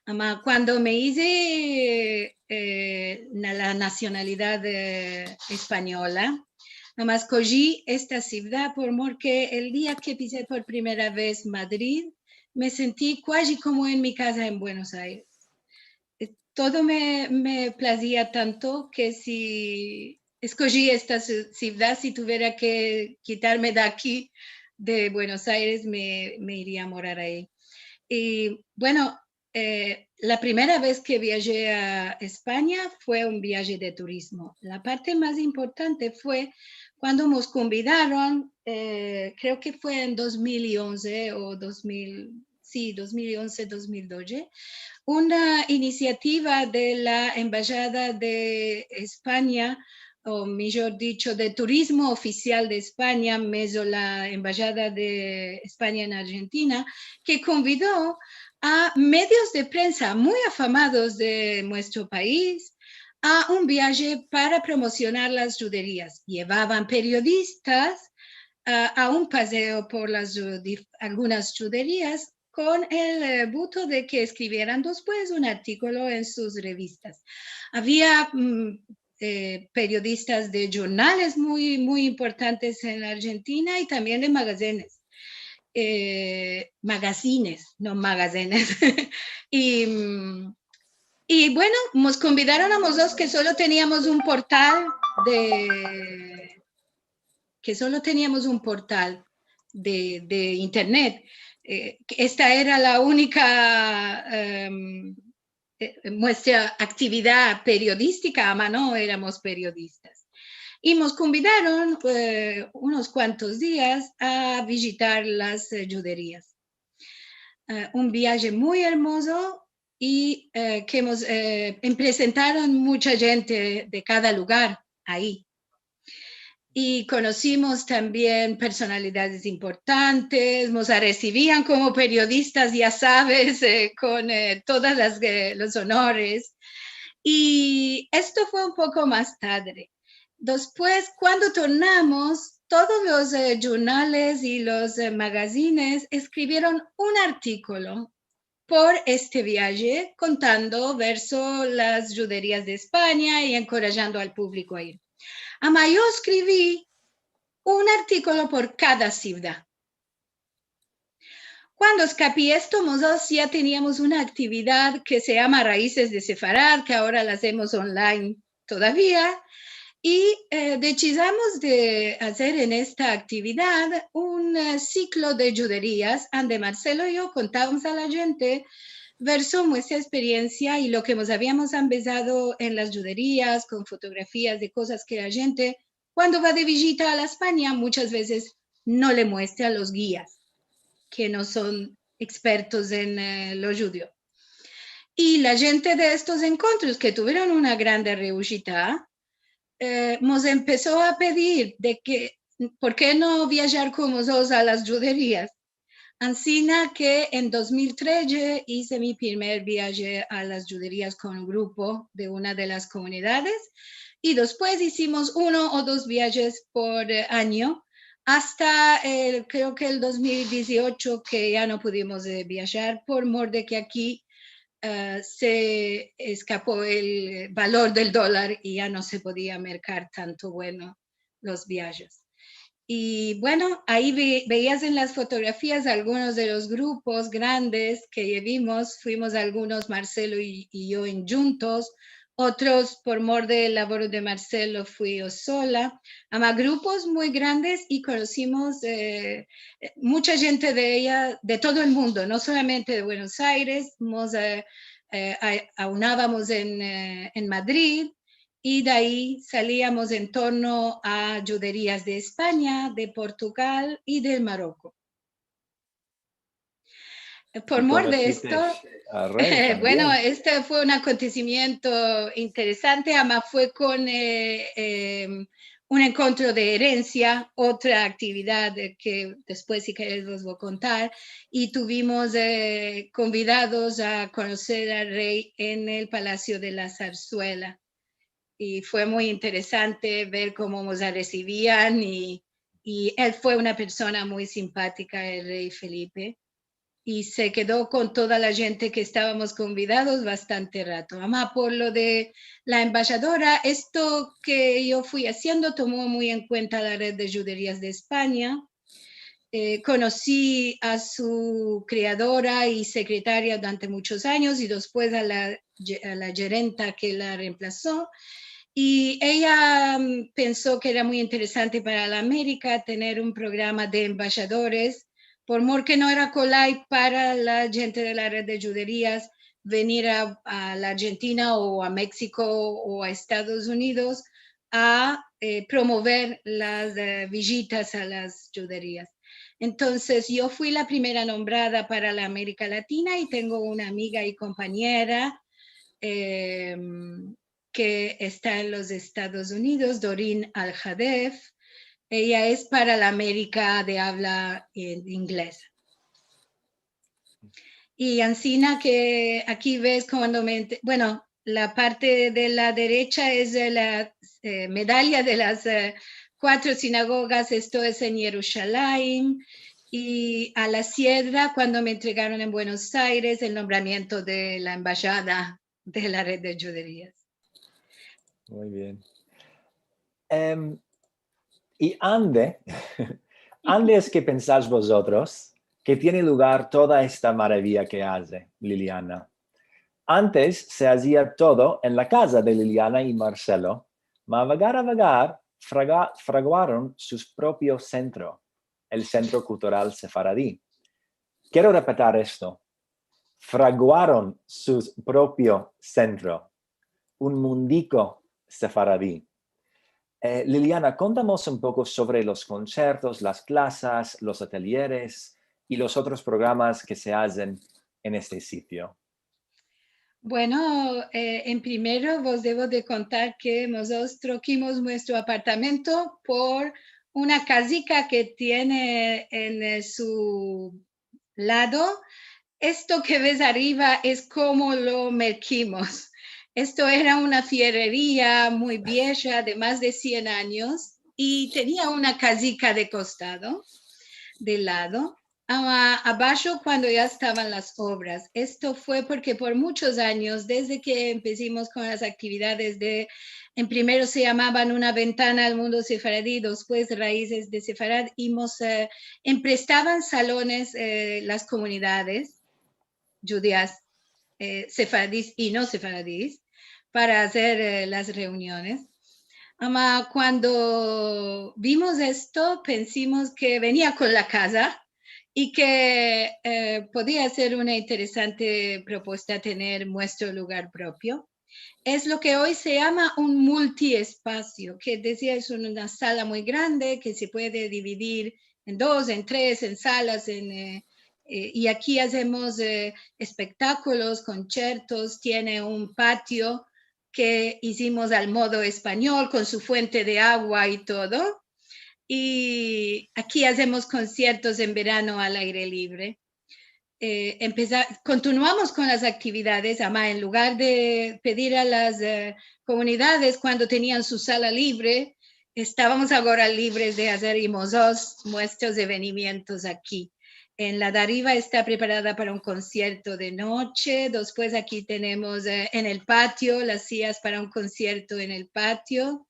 Ama kuando me ize, eh, na-, la nasionalidad, eh, espanyola, ama eskoji esta sivdad por mor ke el dia ke pise por primera vez Madrid, me senti kuaji komo en mi kaza en Buenos Aires. Eh, todo me, me plazia tanto ke si eskoji esta si-, sivdad, si tuviera ke kitarme de aki, de Buenos Aires, me, me iria a morar ayi. I, bueno, eh, la primera vez ke viaje a Espanya fue un viaje de turizmo. La parte mas importante fue kuando mos konvidaron, eh, kreo ke fue en dos mil i onze o dos mil, si, dos mil i onze, dos mil i doze, una inisiativa de la Embajada de Espanya, o mijor dicho, de Turizmo Ofisial de Espanya, mezo la Embajada de Espanya en Arjentina, ke konvido a medios de prensa muy afamados de muestro pais a un viaje para promosionar las djuderias. Yevavan periodistas a, a un pazeo por las dju-, dif-, algunas djuderias kon el, e, buto de ke eskrivieran despues un artikolo en sus revistas. Avia, mm, e, periodistas de djurnales muy, muy importantes en Arjentina i tambien de magazines. E, magazines, no magazines. I, mm, i bueno, mos konvidaron a mozotros ke solo teniamos un portal de, ke solo teniamos un portal de, de internet. E, esta era la unika, em, e, muestra aktividad periodistika, ama no eramos periodistas. I mos konvidaron, e, unos kuantos dias a vijitar las, e, djuderias. E, un viaje muy ermozo i, e, ke mos, e, em presentaron mucha djente de kada lugar ayi. I konosimos tambien personalidades importantes, mos aresivian komo periodistas, ya saves, e, kon, e, todas las, e, los onores. I esto fue un poko mas tadre. Despues, kuando tornamos, todos los, e, djurnales i los, e, magazines eskrivieron un artikolo por este viaje, kontando verso las djuderias de Espanya i enkorajando al publiko a ir. Ama yo eskrivi un artikolo por kada sivdad. Kuando eskapi esto, mozotros ya teniamos una aktividad ke se yama Raizes de Sefarad, ke agora la azemos online todavia, i, e, desizimos de azer en esta aktividad un, e, siklo de djuderias, ande Marcelo i yo kontavamos a la djente verso muestra eksperiensia i lo ke mos aviamos ambezado en las djuderias, kon fotografias de kozas ke la djente, kuando va de vijita a la Espanya, muchas vezes no le muestra a los gias, ke no son ekspertos en, e, lo djudyo. I la djente de estos enkontros ke tuvieron una grande reusita, e, mos empeso a pedir de ke, por ke no viajar kon mozotros a las djuderias? Ansina ke en dos mil i treze ize mi primer viaje a las djuderias kon un grupo de una de las komunidades, i despues izimos uno o dos viajes por, e, anyo, asta el, kreo ke el dos mil i diziocho, ke ya no pudimos, e, viajar por mor de ke aki, e, se eskapo el valor del dolar i ya no se podia merkar tanto bueno los viajes. I bueno, ayi ve-, veias en las fotografias algunos de los grupos grandes ke yevimos, fuimos algunos, Marcelo i, i yo, endjuntos, otros, por mor del lavoro de Marcelo, fui yo sola. Ama grupos muy grandes i konosimos, e, e, mucha djente de eya, de todo el mundo, no solamente de Buenos Aires, mos, e, e, a-, aunavamos en, e, en Madrid, i de ayi saliamos en torno a djuderias de Espanya, de Portugal i del Maroko. Por mor de esto, bueno, este fue un akontesimiento interesante, ama fue kon, e, e, un enkontro de erensia, otra aktividad, e, ke despues, si keres, vos vo a kontar, i tuvimos, e, konvidados a konoser al rey en el Palasio de la Zarzuela. I fue muy interesante ver komo mos resivian i, i el fue una persona muy simpatika, el rey Felipe, i se kedo kon toda la djente ke estavamos konvidados bastante rato. Ama por lo de la embajadora, esto ke yo fui aziendo tomo muy en kuenta la red de djuderias de Espanya. E, konosi a su kreadora i sekretaria durante muchos anyos i despues a la dje-, a la djerenta ke la reemplaso. I eya, mm, penso ke era muy interesante para la Amerika tener un programa de embajadores, por mor ke no era kolay para la djente de la red de djuderias venir a, a la Arjentina o a Meksiko o a Estados Unidos a, e, promover las, e, vijitas a las djuderias. Entonses, yo fui la primera nombrada para la Amerika Latina i tengo una amiga i kompanyera, em, ke esta en los Estados Unidos, Dorin Al-Hadef. Eya es para la Amerika de avla, eh, ingleza. I ansina ke aki ves kuando me ent-, bueno, la parte de la derecha es de la, eh, medalya de las, eh, kuatro sinagogas, esto es en Yerushalayim, i a la siedra kuando me entregaron en Buenos Aires el nombramiento de la embahada de la Red de Djuderias. Muy bien. Em, i ande, ande es ke pensas vozotros ke tiene lugar toda esta maraviya ke aze Liliana? Antes se azia todo en la kaza de Liliana i Marcelo, ma avagar avagar fraga-, fraguaron sus propio sentro, el Sentro Kultural Sefaradi. Kero repetir esto. Fraguaron sus propio sentro, un mundiko sefaradi. Eh, Liliana, kontamos un poko sovre los konsertos, las klasas, los atelyeres i los otros programas ke se azen en este sitio. Bueno, eh, en primero vos devo de kontar ke mozotros trokimos muestro apartamento por una kazika ke tiene en, eh, su lado. Esto ke ves arriva es komo lo merkimos. Esto era una fierreria muy vieja de mas de sien anyos i tenia una kazika de kostado, de lado, a-, abasho kuando ya estavan las ovras. Esto fue porke por muchos anyos, desde ke empesimos kon las aktividades de, en primero se yamavan Una ventana al mundo sefaradi, despues Raizes de Sefarad, imos, eh, emprestavan salones, eh, las komunidades djudias, eh, sefaradis i no sefaradis, para azer, eh, las reuniones. Ama kuando vimos esto, pensimos ke venia kon la kaza i ke, eh, podia ser una interesante propuesta tener muestro lugar propio. Es lo ke oy se yama un multiespasio, ke dezia es una sala muy grande ke se puede dividir en dos, en tres, en salas, en, eh, eh, i aki azemos, eh, espektakulos, konsertos, tiene un patio ke izimos al modo espanyol, kon su fuente de agua i todo. I aki azemos konsertos en verano al aire livre. Eh, empeza-, kontinuamos kon las aktividades, ama en lugar de pedir a las, eh, komunidades kuando tenian su sala livre, estavamos agora livres de azer i mozotros muestros de evenimientos aki. En la de arriva esta preparada para un konserto de noche, despues aki tenemos, eh, en el patio, las sias para un konserto en el patio.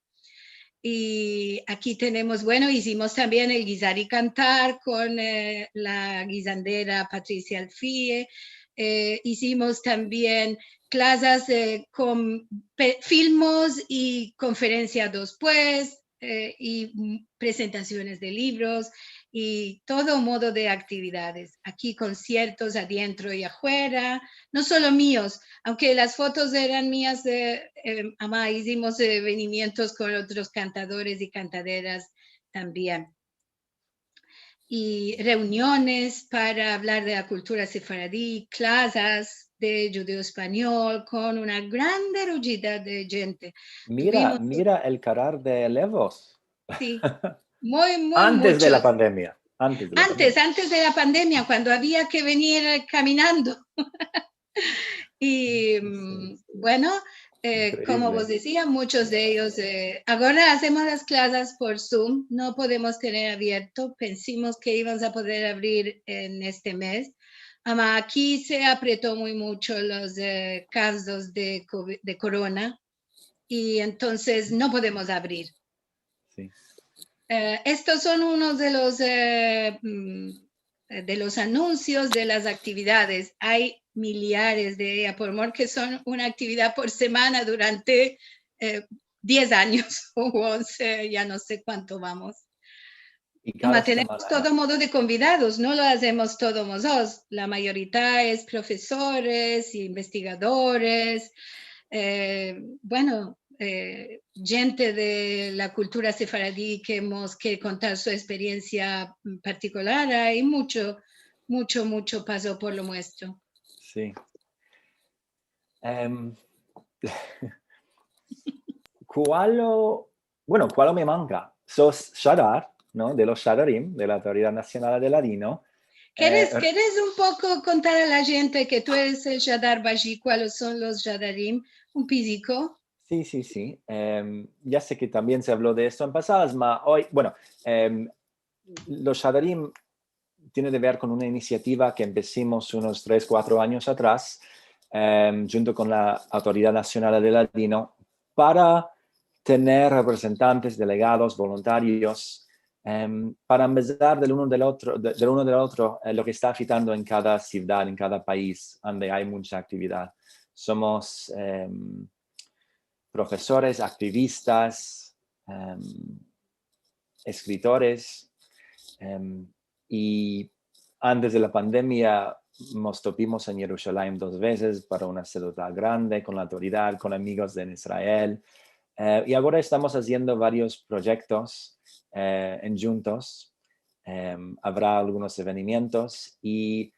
I aki tenemos, bueno, izimos tambien el gizar i kantar kon, eh, la gizandera Patricia Alfie. Eh, izimos tambien klasas, eh, kon pe-, filmos i konferensia despues, eh, i, mm, presentasiones de livros i todo modo de aktividades. Aki konsertos adientro i afuera, no solo mios, aunke las fotos eran mias, eh, eh, ama izimos, eh, evenimientos kon otros kantadores i kantaderas tambien. I reuniones para avlar de la kultura sefaradi, klasas de djudeo-espanyol kon una grande rujida de djente. Mira, tuvimos mira el karar de levos. Si. Muy, muy, antes de la pandemia. Antes de la pandemia. Antes, antes de la pandemia, kuando avia ke venir kaminando. I, mm, bueno, eh, komo vos dezia, muchos de eyos, eh, agora azemos las klasas por Zoom, no podemos tener avierto, pensimos ke ivamos a poder avrir en este mez, ama aki se apreto muy mucho los, eh, kazos de kovi-, de korona, i entonses no podemos avrir. Si. Eh, estos son unos de los, eh, mm, de los anunsios de las aktividades. Ay milyares de eya, por mor ke son una aktividad por semana durante, eh, diez anyos o onse, ya no se kuanto vamos. I kada semana. Ama tenemos todo modo de konvidados, no lo azemos todos mozotros. La mayorita es profesores, investigadores, eh, bueno, eh, djente de la kultura sefaradi ke emos ke kontar su eksperiensia partikular. Ay muncho, muncho, muncho paso por lo muestro. Si. Em, kualo, bueno, kualo me manka? Sos shadar, no? De los shadarim, de la Autoridad Nasional de Ladino. Keres, eh, keres un poko kontar a la djente ke tu eres el shadar baji, kualos son los shadarim? Un piziko. Si, si, si. Em, ya se ke tambien se avlo de esto en pasadas, ma oy, bueno, em, los shadarim tiene de ver kon una inisiativa ke empesimos unos tres, kuatro anyos atras, em, djunto kon la Autoridad Nasional de Ladino, para tener reprezentantes, delegados, voluntarios, em, para ambezar del uno del otro, de, del uno del otro, eh, lo ke esta afitando en kada sivdad, en kada pais, ande ay muncha aktividad. Somos, em, profesores, aktivistas, em, eskritoras, em, i antes de la pandemia mos topimos en Yerushalayim dos vezes para una sedota grande kon la Autoridad, kon amigos de Israel. Eh, i agora estamos aziendo varios proyektos, eh, endjuntos. Em, avra algunos evenimientos i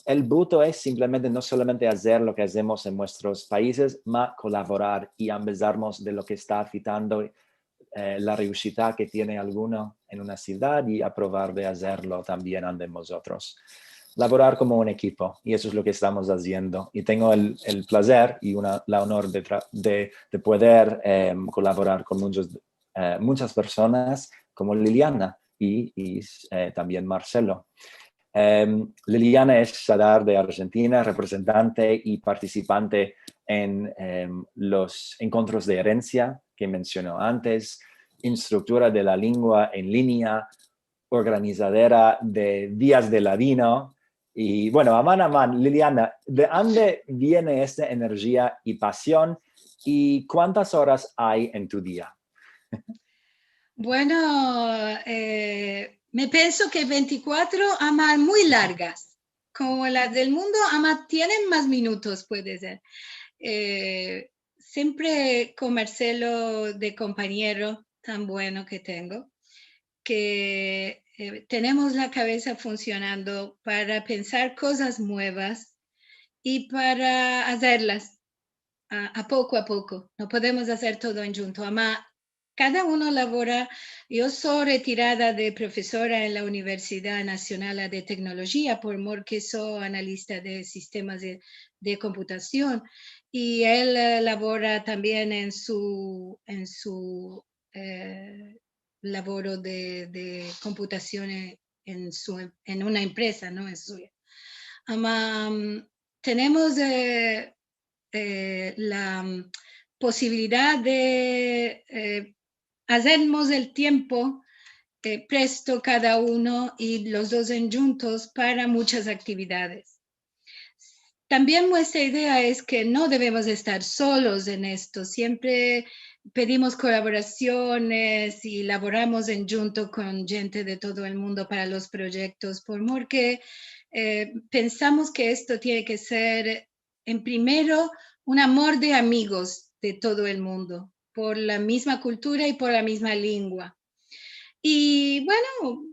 el buto es simplemente, no solamente azer lo ke azemos en muestros paizes, ma kolaborar i ambezarmos de lo ke esta afitando, eh, la riushita ke tiene alguno en una sivdad i aprovar de azerlo tambien ande mozotros. Lavorar komo un ekipo, i esto es lo ke estamos aziendo. I tengo el, el plazer i una, la onor de tra-, de, de pueder, em, kolaborar kon munchos, eh, munchas personas komo Liliana i, i, eh, tambien Marcelo. Em, Liliana es shadar de Arjentina, reprezentante i partisipante en, em, los enkontros de erensia ke mensiono antes, instruktora de la lengua en linea, organizadora de Dias de Ladino. I, bueno, aman, aman, Liliana, de ande viene esta enerjia i pasion i kuantas oras ay en tu dia? Bueno, eh, me penso ke vente i kuatro aman muy largas, komo las del mundo, aman tienen mas minutos, puede ser. Eh, siempre kon Marcelo de kompanyero tan bueno ke tengo, ke, eh, tenemos la kavesa funsionando para pensar kozas muevas i para azerlas a, a poko a poko. No podemos azer todo endjunto. Ama, kada uno lavora. Yo so retirada de profesora en la Universidad Nasional de Teknolojia, por mor ke so analista de sistemas de, de komputasion. I el, eh, lavora tambien en su, en su, eh, lavoro de, de komputasion en, en su, en una empresa, no es suya. Ama, mm, tenemos, eh, eh, la, mm, posibilidad de, eh, azermos el tiempo, eh, presto kada uno i los dos endjuntos para munchas aktividades. Tambien muestra idea es ke no devemos estar solos en esto. Siempre pedimos kolaborasiones i lavoramos endjunto kon djente de todo el mundo para los proyektos, por mor ke, eh, pensamos ke esto tiene ke ser, en primero, un amor de amigos de todo el mundo, por la mizma kultura i por la mizma lengua. I, bueno,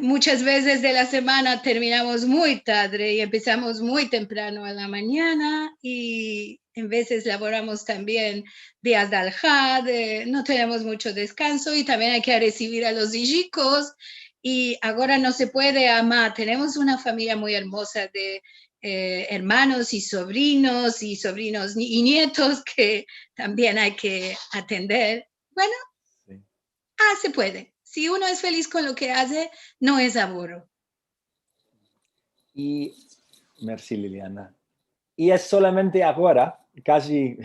munchas vezes de la semana terminamos muy tadre i empesamos muy temprano a la manyana i en vezes lavoramos tambien dias de alhad, eh, no tenemos muncho deskanso i tambien ay ke resivir a los ijikos i agora no se puede, ama, tenemos una famiya muy ermoza de, eh, ermanos i sovrinos i sovrinos ni-, i nietos ke tambien ay ke atender. Bueno, si. Ah, se puede. Si uno es feliz kon lo ke aze, no es avoro. I, mersi, Liliana. I es solamente agora, kaji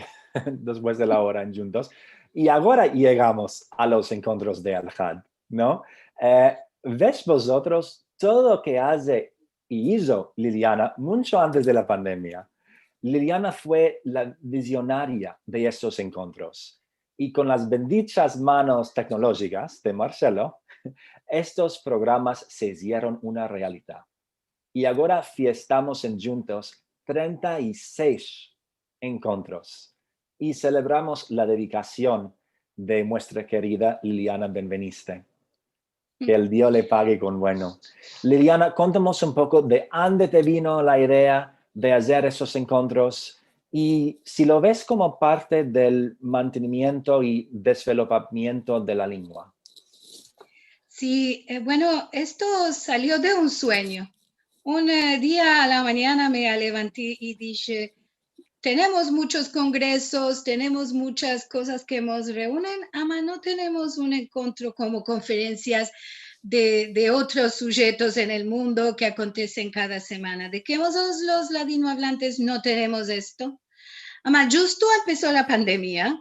despues de la ora endjuntos, i agora yegamos a los enkontros de alhad, no? Eh, ves vozotros todo lo ke aze i izo Liliana muncho antes de la pandemia. Liliana fue la vizionaria de estos enkontros. I kon las bendichas manos teknolojikas de Marcelo, estos programas se izieron una realita. I agora fiestamos endjuntos trenta i sesh enkontros. i selebramos la dedikasion de muestra kerida Liliana Benveniste. Ke el Dio le page kon bueno. Liliana, kontamos un poko de ande te vino la idea de azer esos enkontros i si lo ves komo parte del mantenimiento i desvelopamiento de la lengua. Si, e, bueno, esto salio de un suenyo. Un, e, dia a la manyana me levanti i dishe, tenemos muchos kongresos, tenemos muchas kozas ke mos reunen, ama no tenemos un enkontro komo konferensias de, de otros sujetos en el mundo ke akontesen kada semana. De ke mozotros los ladinoavlantes no tenemos esto? Ama djusto empeso la pandemia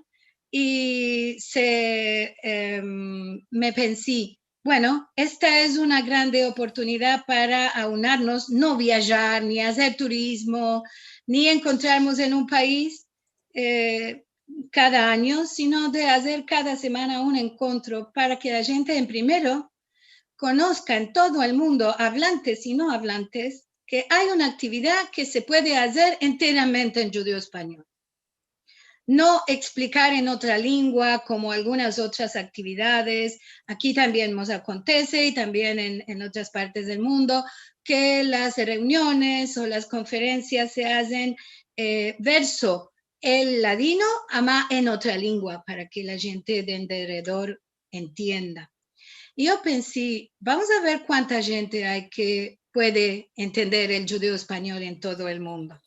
i se, em, me pensi, bueno, esta es una grande oportunidad para aunarmos, no viajar, ni azer turizmo, ni enkontrarmos en un pais, e, kada anyo, sino de azer kada semana un enkontro para ke la djente en primero konoska en todo el mundo, avlantes i no avlantes, ke ay una aktividad ke se puede azer enteramente en djudeo-espanyol. No eksplikar en otra lengua komo algunas otras aktividades, aki tambien mos akontese i tambien en, en otras partes del mundo, ke las reuniones o las konferensias se azen, e, verso el ladino, ama en otra lengua, para ke la djente de enderedor entienda. I yo pensi, vamos a ver kuanta djente ay ke puede entender el djudeo-espanyol en todo el mundo.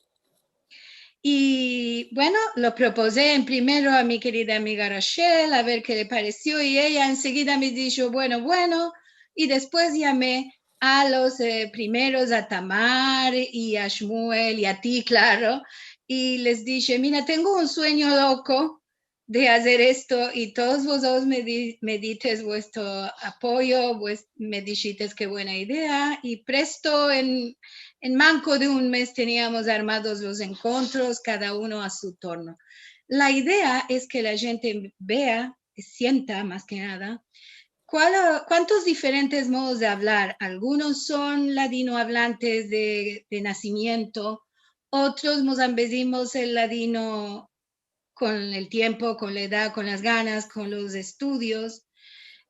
I, bueno, lo propoze en primero a mi kerida amiga Rachel, a ver ke le paresio, i eya ensegida me disho, bueno, bueno, i despues yame a los, e, primeros, a Tamar i a Shmuel i a ti, klaro, i les dishe, mira, tengo un suenyo loko de azer esto, i todos vozotros me di-, me dites vuestro apoyo, vues-, me dishites ke buena idea, i presto en, en manko de un mes teniamos armados los enkontros, kada uno a su torno. La idea es ke la djente vea, sienta, mas ke nada, kual-, kuantos diferentes modos de avlar. Algunos son ladinoavlantes de, de nasimiento, otros mos ambezimos el ladino kon el tiempo, kon la edad, kon las ganas, kon los estudios.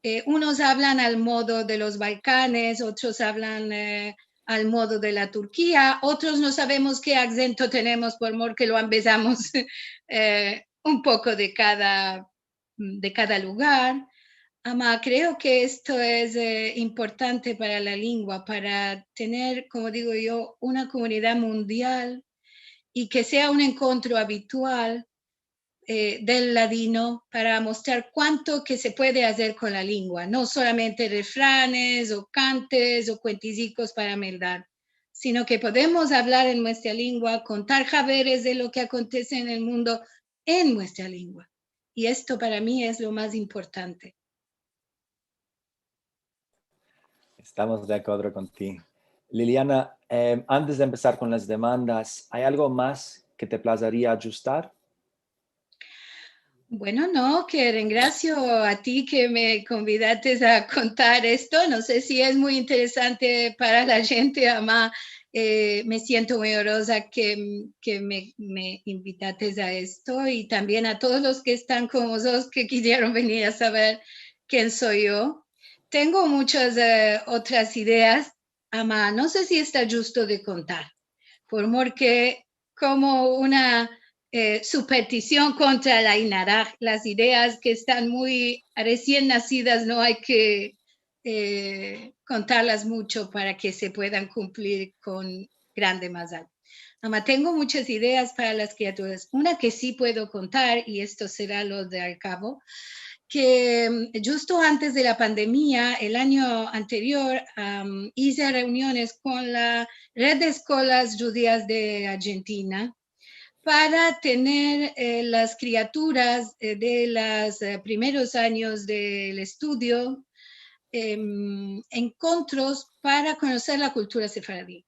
E, unos avlan al modo de los Balkanes, otros avlan, e, al modo de la Turkia, otros no savemos ke akzento tenemos por mor ke lo ambezamos, e, un poko de kada, de kada lugar. Ama kreo ke esto es, e, importante para la lengua, para tener, komo digo yo, una komunidad mundial i ke sea un enkontro abitual, e, del ladino para mostrar kuanto ke se puede azer kon la lengua, no solamente refranes o kantes o kuentizikos para meldar, sino ke podemos avlar en muestra lengua, kontar haberes de lo ke akontese en el mundo en muestra lengua. I esto para mi es lo mas importante. Estamos de akodro kon ti. Liliana, e, antes de empesar kon las demandas, ay algo mas ke te plazaria adjustar? Bueno, no, ke rengrasio a ti ke me konvidates a kontar esto. No se si es muy interesante para la djente, ama, e, me siento muy onroza ke, ke me, me invitates a esto, i tambien a todos los ke estan kon vozotros ke kizieron venir a saver ken so yo. Tengo muchas, e, otras ideas, ama no se si esta djusto de kontar, por mor ke komo una, e, supertision kontra la Ain Ara, las ideas ke estan muy resien nasidas no ay ke, e, kontarlas mucho para ke se puedan kumplir kon grande mazal. Ama tengo muchas ideas para las kriaturas. Una ke si puedo kontar, i esto sera lo de al kavo, ke, mm, djusto antes de la pandemia, el anyo anterior, am, ize reuniones kon la Red de Eskolas Djudias de Arjentina para tener, e, las kriaturas, e, de los, e, primeros anyos del estudio, em, enkontros para konoser la kultura sefaradi.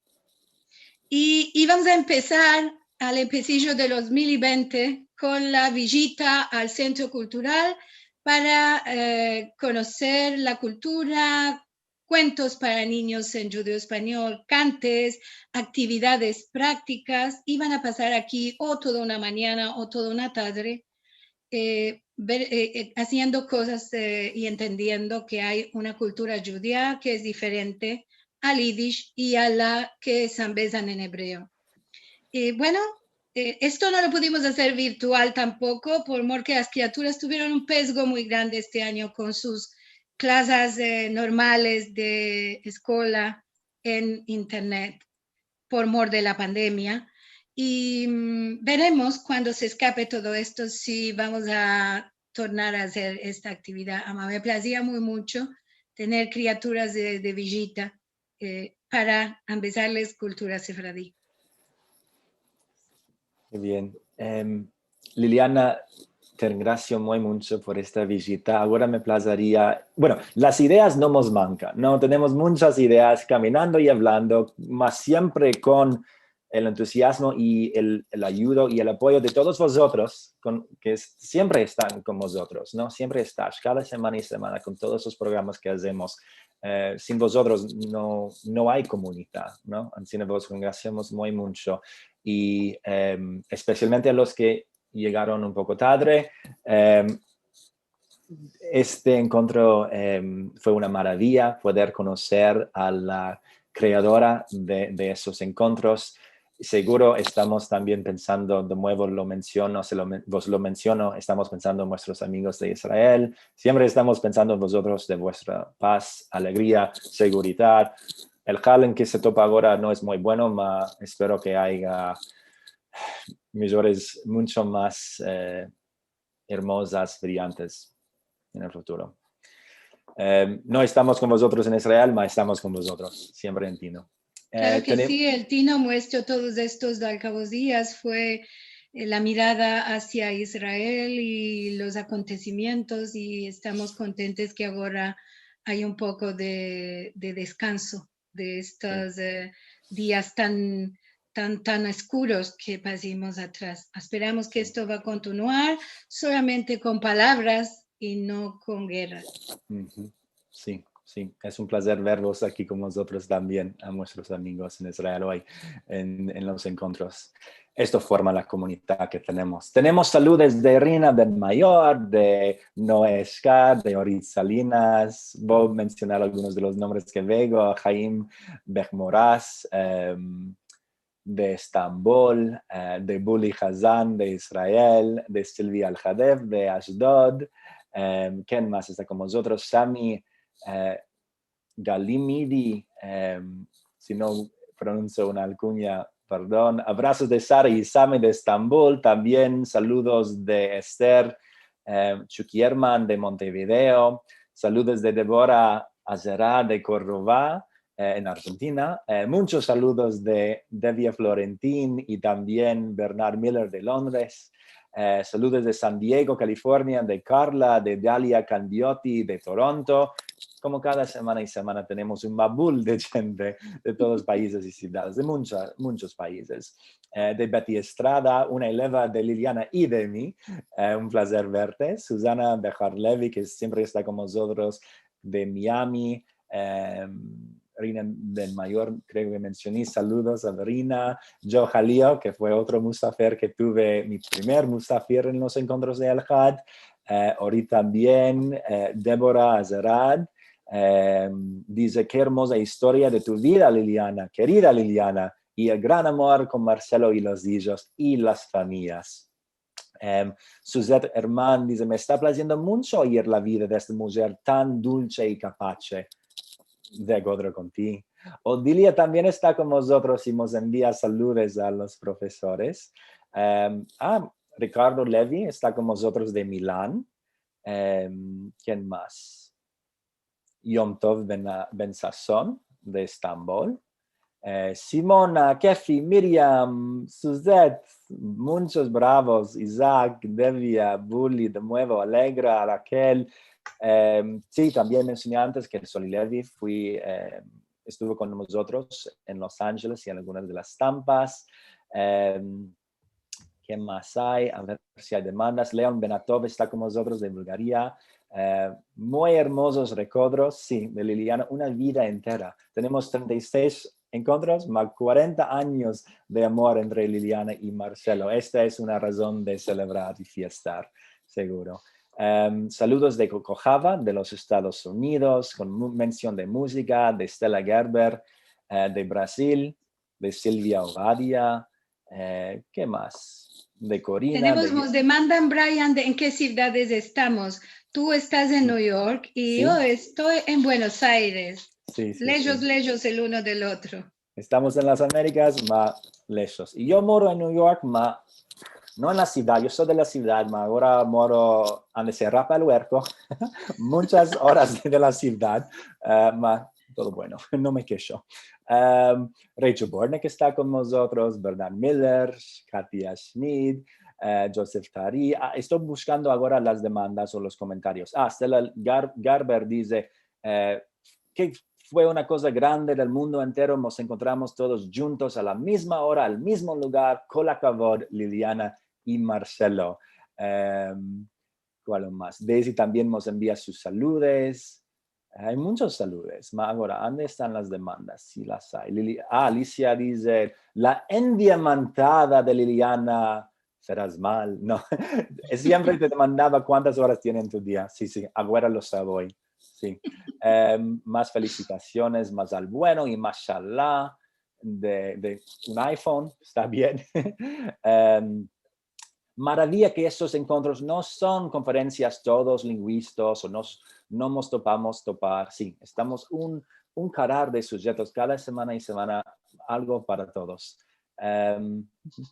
I ivamos a empesar al empesijo de dos mil i vente kon la vijita al Sentro Kultural para, e, konoser la kultura, kuentos para ninyos en djudeo-espanyol, kantes, aktividades praktikas, i van a pasar aki o toda una manyana o toda una tadre, eh, ver, eh, eh, aziendo kozas, eh, i entendiendo ke ay una kultura djudia ke es diferente al yidish i a la ke se ambezan en ebreo. I bueno, eh, esto no lo pudimos azer virtual tampoko, por mor ke las kriaturas tuvieron un pezgo muy grande este anyo kon sus klasas, eh, normales de eskola en internet, por mor de la pandemia. I, mm, veremos kuando se eskape todo esto si vamos a tornar a azer esta aktividad. Ama me plazia muy muncho tener kriaturas de, de vijita, eh, para ambezarles kultura sefaradi. Ke bien. Em, Liliana, te grasio muy muncho por esta vijita. Agora me plazaria, bueno, las ideas no mos mankan, no? Tenemos munchas ideas kaminando i avlando, mas siempre kon el entuziazmo i el, el ayudo i el apoyo de todos vozotros, kon, ke es, siempre estan kon mozotros, no? Siempre estas, kada semana i semana, kon todos los programas ke azemos. Eh, sin vozotros no, no ay komunidad, no? Ansi ke vos grasiamos muy muncho. I, em, espesialmente a los ke yegaron un poko tadre, em, este enkontro, em, fue una maravia poder konoser a la kreadora de, de esos enkontros. Seguro estamos tambien pensando, de muevo lo mensiono, se lo men-, vos lo mensiono, estamos pensando en vuestros amigos de Israel. Siempre estamos pensando en vozotros, de vuestra paz, alegria, seguridad. El hal en ke se topa agora no es muy bueno, ma espero ke aya mijores, muncho mas, eh, ermozas, brillantes en el futuro. Eh, no estamos kon vozotros en Israel, ma estamos kon vozotros, siempre en Tino. Klaro ke si, el Tino muestro todos estos dalkavos dias fue, eh, la mirada asia Israel i los akontesimientos, i estamos kontentes ke agora ay un poko de, de deskanso de estos, eh, dias tan, tan, tan eskuros ke pasimos atras. Esperamos ke esto va a kontinuar solamente kon palavras i no kon gerras. Si, si. Es un plazer vervos aki kon mozotros tambien, a muestros amigos en Israel oy, en, en los enkontros. Esto forma la komunidad ke tenemos. Tenemos saludos de Rina Benmayor, de Noe Eshkar, de Orit Salinas. Vo a mensionar algunos de los nombres ke veo, Haim Behmoras, em, de Estambol, eh, de Buli Hazan, de Israel, de Silvia Alhadev, de Ashdod. Em, ken mas esta kon mozotros? Sami, eh, Galimidi, em, si no pronuncio una alkunya, pardon. Abrasos de Sara i Sami de Estambol. Tambien saludos de Ester, em, Chukierman de Montevideo. Saludos de Debora Azera de Korova, eh, en Argentina. Eh, munchos saludos de Devia Florentin i tambien Bernard Miller de Londres. Eh, saludos de San Diego, California, de Carla, de Dalia Candiotti, de Toronto. Komo kada semana i semana tenemos un mabul de djente de todos los paizes i sivdades, de muncha-, munchos paizes. Eh, de Betty Estrada, una eleva de Liliana i de mi. Eh, un plazer verte. Susana Bejar Levy, ke siempre esta kon mozotros, de Miami. Em, Rina Benmayor, kreo ke mensioni. Saludos a Rina. Joe Halio, ke fue otro musafer ke tuve, mi primer musafer en los enkontros de Elhad. Eh, Orit tambien, eh, Debora Azerad, em, dize: "Ke ermoza istoria de tu vida, Liliana, kerida Liliana, i el gran amor kon Marcelo i los ijos i las famiyas." Em, Suzette Herman dize: "Me esta plaziendo muncho oyir la vida de esta mujer tan dulche i kapache." De akodro kon ti. Odilia tambien esta kon mozotros i mos envia saludos a los profesores. Em, ah, Ricardo Levy esta kon mozotros de Milan. Em, ken mas? Yom Tov Ben, Ben Sasson de Estambol. Eh, Simona, Kefi, Miriam, Suzette, munchos bravos, Isaac, Devia, Buli, de muevo, Alegra, Raquel. Em, si, tambien mensioni antes ke Soli Levy fui, em, estuvo kon mozotros en Los Angeles i en algunas de las estampas. Em, Ken mas ay? A ver si ay demandas. Leon Benatov esta kon mozotros de Bulgaria. Eh, muy ermozos rekodros, si, de Liliana, una vida entera. Tenemos trenta i sesh enkontros, ma kuarenta anyos de amor entre Liliana i Marselo. Esta es una razon de selebrar i fiestar, seguro. Em, saludos de Yokohama, de los Estados Unidos, kon mu-, mension de muzika, de Stella Gerber, eh, de Brazil, de Silvia Ovadia, eh, ke mas? De Korina, de... Tenemos, mos demandan, Brian, de en ke sivdades estamos. Tu estas en New York i yo esto en Buenos Aires. Si, si, Lejos, si. Lejos el uno del otro. Estamos en las Amerikas, ma lejos. I yo moro en New York, ma no en la sivdad. Yo so de la sivdad, ma agora moro ande se rapa el uerko. Munchas oras de la sivdad, eh, ma todo bueno, no me kejo. Em, Rachel Bortnick esta kon mozotros, Bernard Miller, Katia Schmid, eh, Joseph Tari. Ah, esto bushkando agora las demandas o los komentarios. Ah, Stella Gar-, Garber dize, eh, ke fue una koza grande del mundo entero, mos enkontramos todos djuntos a la mizma ora, al mizmo lugar, kol akavod, Liliana i Marselo. Em, kual mas? Daisy tambien mos envia sus saludes. Ay munchos saludes. Ma agora, ande estan las demandas? Si las ay. Lili-, ah, Alicia dize, la endiamantada de Liliana, seras mal. No. Siempre te demandava kuantas oras tiene en tu dia. Si, si, agora lo savo. Si. Em, mas felisitasiones, mazal bueno i mashallah de, de un iPhone, esta bien. Em, maraviya ke estos enkontros no son konferensias todos linguistas o nos, no mos topamos topar. Si, estamos un, un karar de sujetos kada semana i semana algo para todos. Em,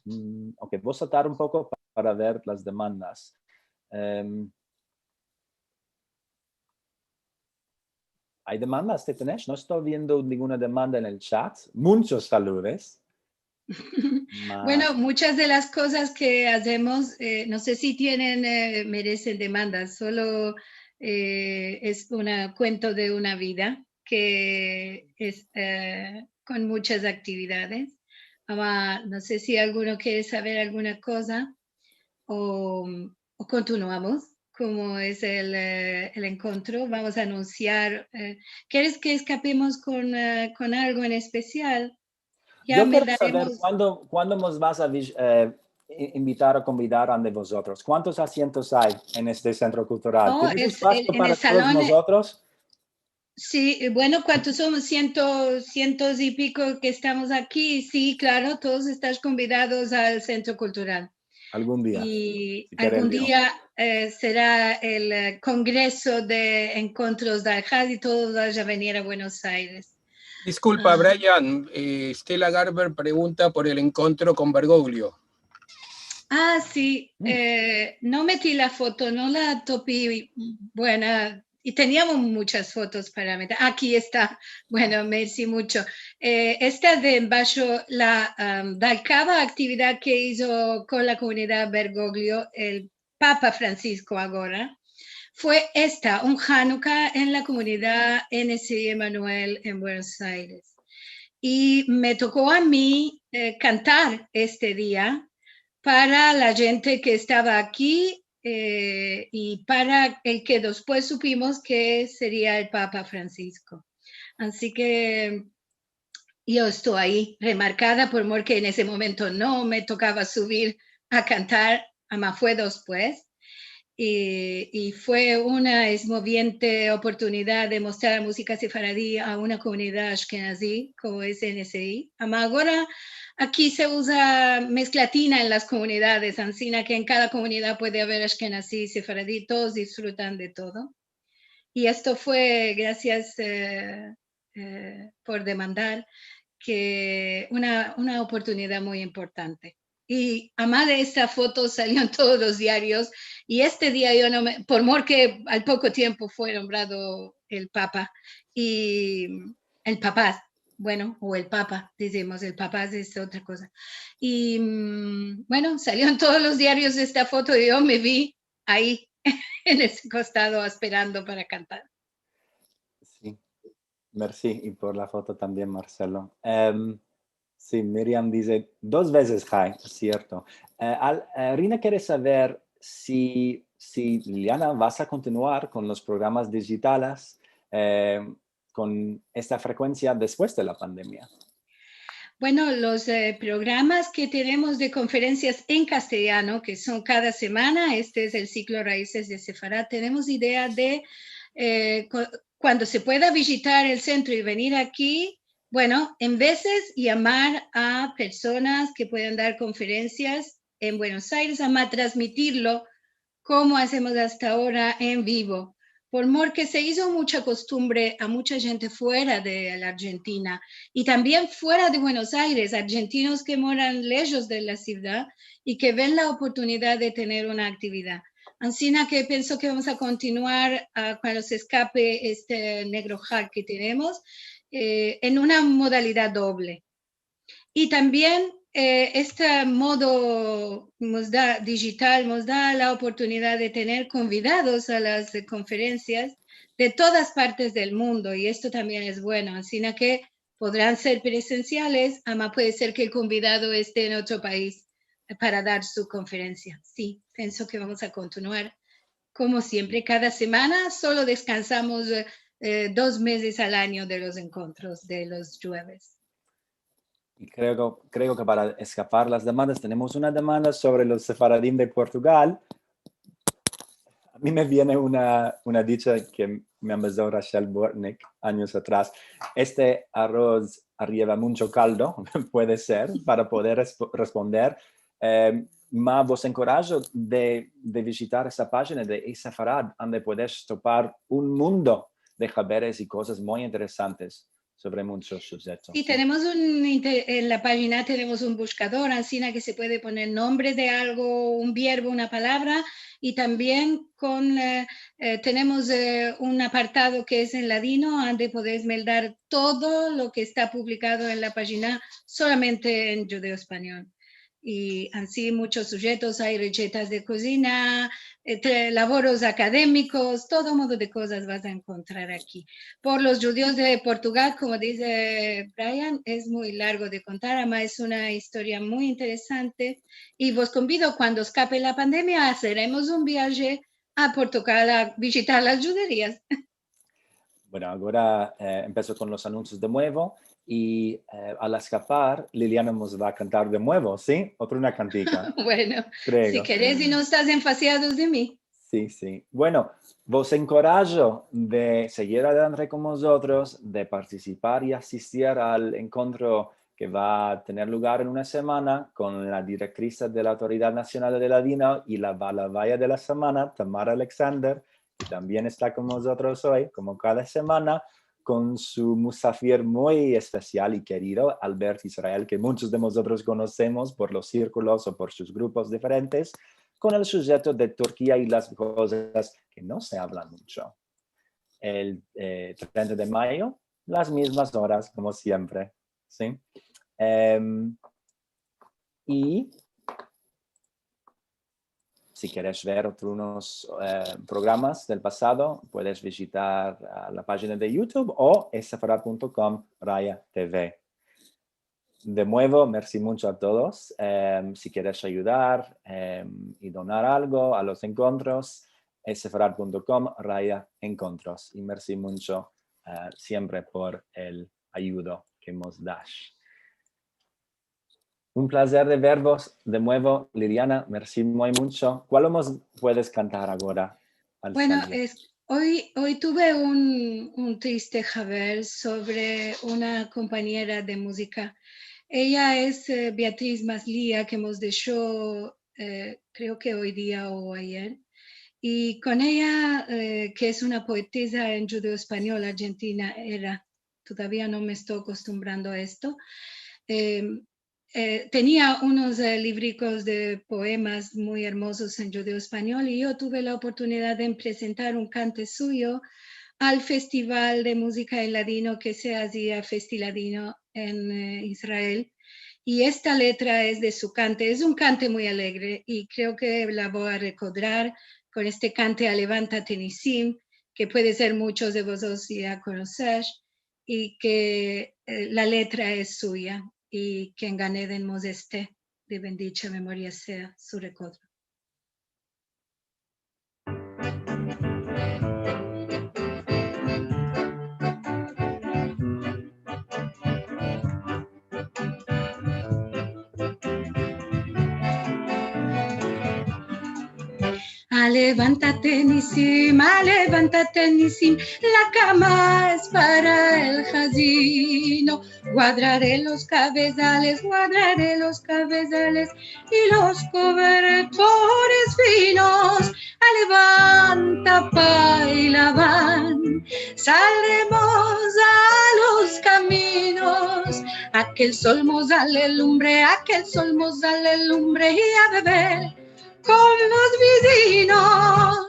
mm, ok, vo a saltar un poko pa-, para ver las demandas. Em, ay demandas, Tetenesh? No esto viendo ninguna demanda en el chat. Munchos saludes. Ma- Bueno, muchas de las kozas ke azemos, eh, no se si tienen, eh, meresen demandas, solo, eh, es un kuento de una vida ke es, eh, kon munchas aktividades. Ama, no se si alguno kere saver alguna koza o, o kontinuamos, komo es el, eh, el enkontro. Vamos a anunsiar, eh, keres ke eskapemos kon, eh, kon algo en espesial? Ya... Yo kero saver kuando, kuando mos vas a vis-, eh, i-, invitar o konvidar ande vozotros. Kuantos asientos ay en este sentro kultural? Oh, es el, en el salon, eh, mozotros? Si, eh, bueno, kuantos somos? Sientos, sientos i piko ke estamos aki. Si, klaro, todos estash konvidados al Sentro Kultural. Algun dia. I algun dia, eh, sera el, eh, kongreso de enkontros de Alhaz i todos vayan a venir a Buenos Aires. Diskulpa, Brian, eh, Stella Garber pregunta por el enkontro kon Bergoglio. Ah, si. Eh, no meti la foto, no la topi buena. I teniamos munchas fotos para meter. Aki esta. Bueno, mersi muncho. Eh, esta de embasho, la, am, dalkava aktividad ke izo kon la komunidad Bergoglio el Papa Fransisko agora, fue esta, un Hanuka en la komunidad N S I Emanuel en Buenos Aires. I me toko a mi, eh, kantar este dia para la djente ke estava aki, eh, i para el ke despues supimos ke seria el Papa Fransisko. Ansi ke yo esto ayi remarkada, por mor ke en ese momento no me tokava suvir a kantar, ama fue despues. I, i fue una esmoviente oportunidad de mostrar la muzika sefaradi a una komunidad ashkenazi, komo es N S I. Ama agora aki se uza mezklatina en las komunidades, ansina ke en kada komunidad puede aver ashkenazi, sefaradi, todos disfrutan de todo. I esto fue grasias, eh, eh, por demandar ke una, una oportunidad muy importante. I ama de esta foto salio en todos los diarios, i este dia yo no me, por mor ke al poko tiempo fue nombrado el Papa, i el Papa, bueno, o el Papa, dizemos, el Papa es otra koza. I, mm, bueno, salio en todos los diarios esta foto i yo me vi ayi, en ese kostado, esperando para kantar. Si. Mersi, i por la foto tambien, Marselo. Em, si, Miriam dize, dos vezes hay, es sierto. Eh, al-, eh, Rina kere saver si si, Liliana, vas a kontinuar kon los programas dijitales, eh, kon esta frekuensia despues de la pandemia. Bueno, los eh, programas ke tenemos de konferensias en kastilyano, ke son kada semana, este es el siklo Raises de Sefarad, tenemos idea de, eh, ku-, kuando se pueda vijitar el sentro i venir aki, bueno, en vezes yamar a personas ke puedan dar konferensias en Buenos Aires, ama transmitirlo komo azemos asta agora en vivo, por mor ke se izo mucha kostumbre a mucha djente fuera de la Arjentina i tambien fuera de Buenos Aires, arjentinos ke moran lejos de la sivdad i ke ven la oportunidad de tener una aktividad. Ansina ke pienso ke vamos a kontinuar, ah, kuando se eskape este negro hak ke tenemos, eh, en una modalidad doble. I tambien, eh, este modo mos da, dijital mos da la oportunidad de tener konvidados a las, eh, konferensias de todas partes del mundo, i esto tambien es bueno, ansina ke podran ser presensiales, ama puede ser ke el konvidado este en otro pais, eh, para dar su konferensia. Si, pienso ke vamos a kontinuar komo siempre, kada semana, solo deskansamos, eh, eh, dos mezes al anyo de los enkontros de los djueves. I kreo, kreo ke para eskapar las demandas, tenemos una demanda sovre los sefaradim de Portugal. A mi me viene una, una dicha ke me ambazo Rachel Bortnick anyos atras. Este aroz ariyeva muncho kaldo, puede ser, para poder respo-, responder. Eh, ma vos enkorajo de, de vijitar esa pajina de Sefarad, ande puedes topar un mundo de haberes i kozas muy interesantes sovre munchos subjetos. Si, tenemos un inte-, en la pajina tenemos un bushkador, ansina ke se puede poner nombre de algo, un vierbo, una palavra, i tambien kon, eh, eh, tenemos, eh, un apartado ke es en ladino, ande podes meldar todo lo ke esta publikado en la pajina solamente en djudeo-espanyol. I ansi munchos sujetos, ay resetas de kozina, eh, te-, lavoros akademikos, todo modo de kozas vas a enkontrar aki. Por los djudios de Portugal, komo dize Brian, es muy largo de kontar, ama es una istoria muy interesante. I vos konvido, kuando eskape la pandemia, azeremos un viaje a Portugal a vijitar las djuderias. Bueno, agora, eh, empeso kon los anunsios de muevo i, eh, al eskapar, Liliana mos va a kantar de muevo, si? Otra una kantika. Bueno, si keres i no estas enfasiados de mi. Si, si. Bueno, vos enkorajo de segir adelante kon mozotros, de partisipar i asistir al enkontro ke va a tener lugar en una semana kon la direktrisa de la Autoridad Nasional de Ladino i la Balavaya de la Semana, Tamara Alexander, ke tambien esta kon mozotros oy, komo kada semana, kon su musafir muy espesial i kerido, Albert Israel, ke munchos de mozotros konosemos por los sirkulos o por sus grupos diferentes, kon el sujeto de Turkia i las kozas ke no se avlan muncho. El, eh, trenta de mayo, las mizmas oras, komo siempre, si? Em, i si keres ver otros, eh, programas del pasado, puedes vijitar, ah, la pajina de YouTube o sefarad punto com raya T V. De muevo, mersi muncho a todos. Em, si keres ayudar, em, i donar algo a los enkontros, sefarad punto com raya enkontros. I mersi muncho, eh, siempre por el ayudo ke mos dash. Un plazer de vervos de muevo, Liliana. Mersi muy muncho. Kual mos puedes kantar agora al salir? Bueno, es, oy, oy tuve un, un triste haber sovre una kompanyera de muzika. Eya es, eh, Beatriz Maslia, ke mos desho, eh, kreo ke oy dia o ayer. I kon eya, eh, ke es una poetesa en djudeo-espanyol arjentina, era, todavia no me esto akostumbrando a esto. Em, eh, tenia unos, eh, livrikos de poemas muy ermozos en djudeo-espanyol i yo tuve la oportunidad de prezentar un kante suyo al Festival de Muzika en Ladino ke se azia Festiladino en, eh, Israel. I esta letra es de su kante. Es un kante muy alegre i kreo ke la vo a rekodrar kon este kante Alevanta Tenisim, ke puede ser munchos de vozotros ya konosesh, i ke, eh, la letra es suya, i ke en Gan Eden mos este, de bendicha memoria sea su rekodro. Levantate, Nisim, ah, levantate, Nisim, la kama es para el hazino. Guadrare los kavezales, guadrare los kavezales i los kovertores finos. Ah, levanta, pailavan, saldremos a los kaminos. A ke el sol mos alelumbre, a ke el sol mos alelumbre i a bever kon los vizinos.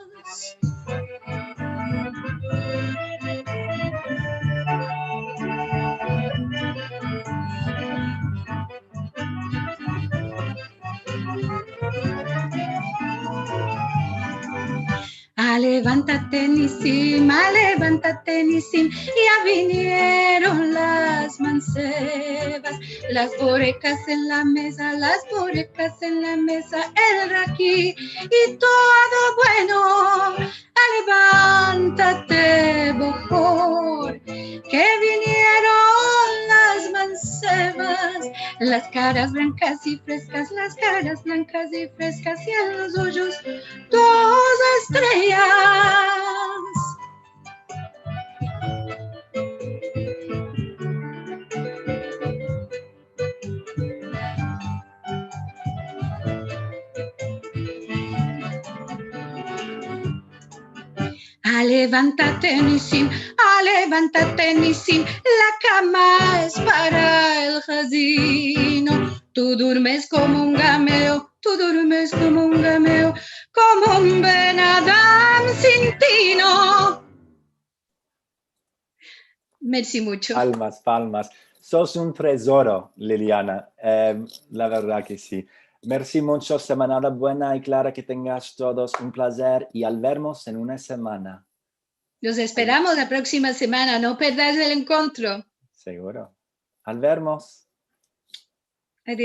Ah, levantate, Nisim, ah, levantate, Nisim, ya vinieron las mansevas, las borekas en la meza, las borekas en la meza, el raki i todo bueno. Ah, levantate, Bohor, ke vinieron las mansevas, las karas blankas i freskas, las karas blankas i freskas, i en los ojos dos estreyas. Ah, levantate, Nisim, ah, levantate, Nisim, la kama es para el hazino. Tu durmes komo un gameo, tu durmes komo un gameo, komo un ben adam sin tino. Mersi muncho. Palmas, palmas. Sos un tezoro, Liliana. Em, la verdad ke si. Mersi muncho. Semanada buena i klara, ke tengas todos un plazer i al vermos en una semana. Los esperamos la proksima semana. No perdas el enkontro. Seguro. Al vermos.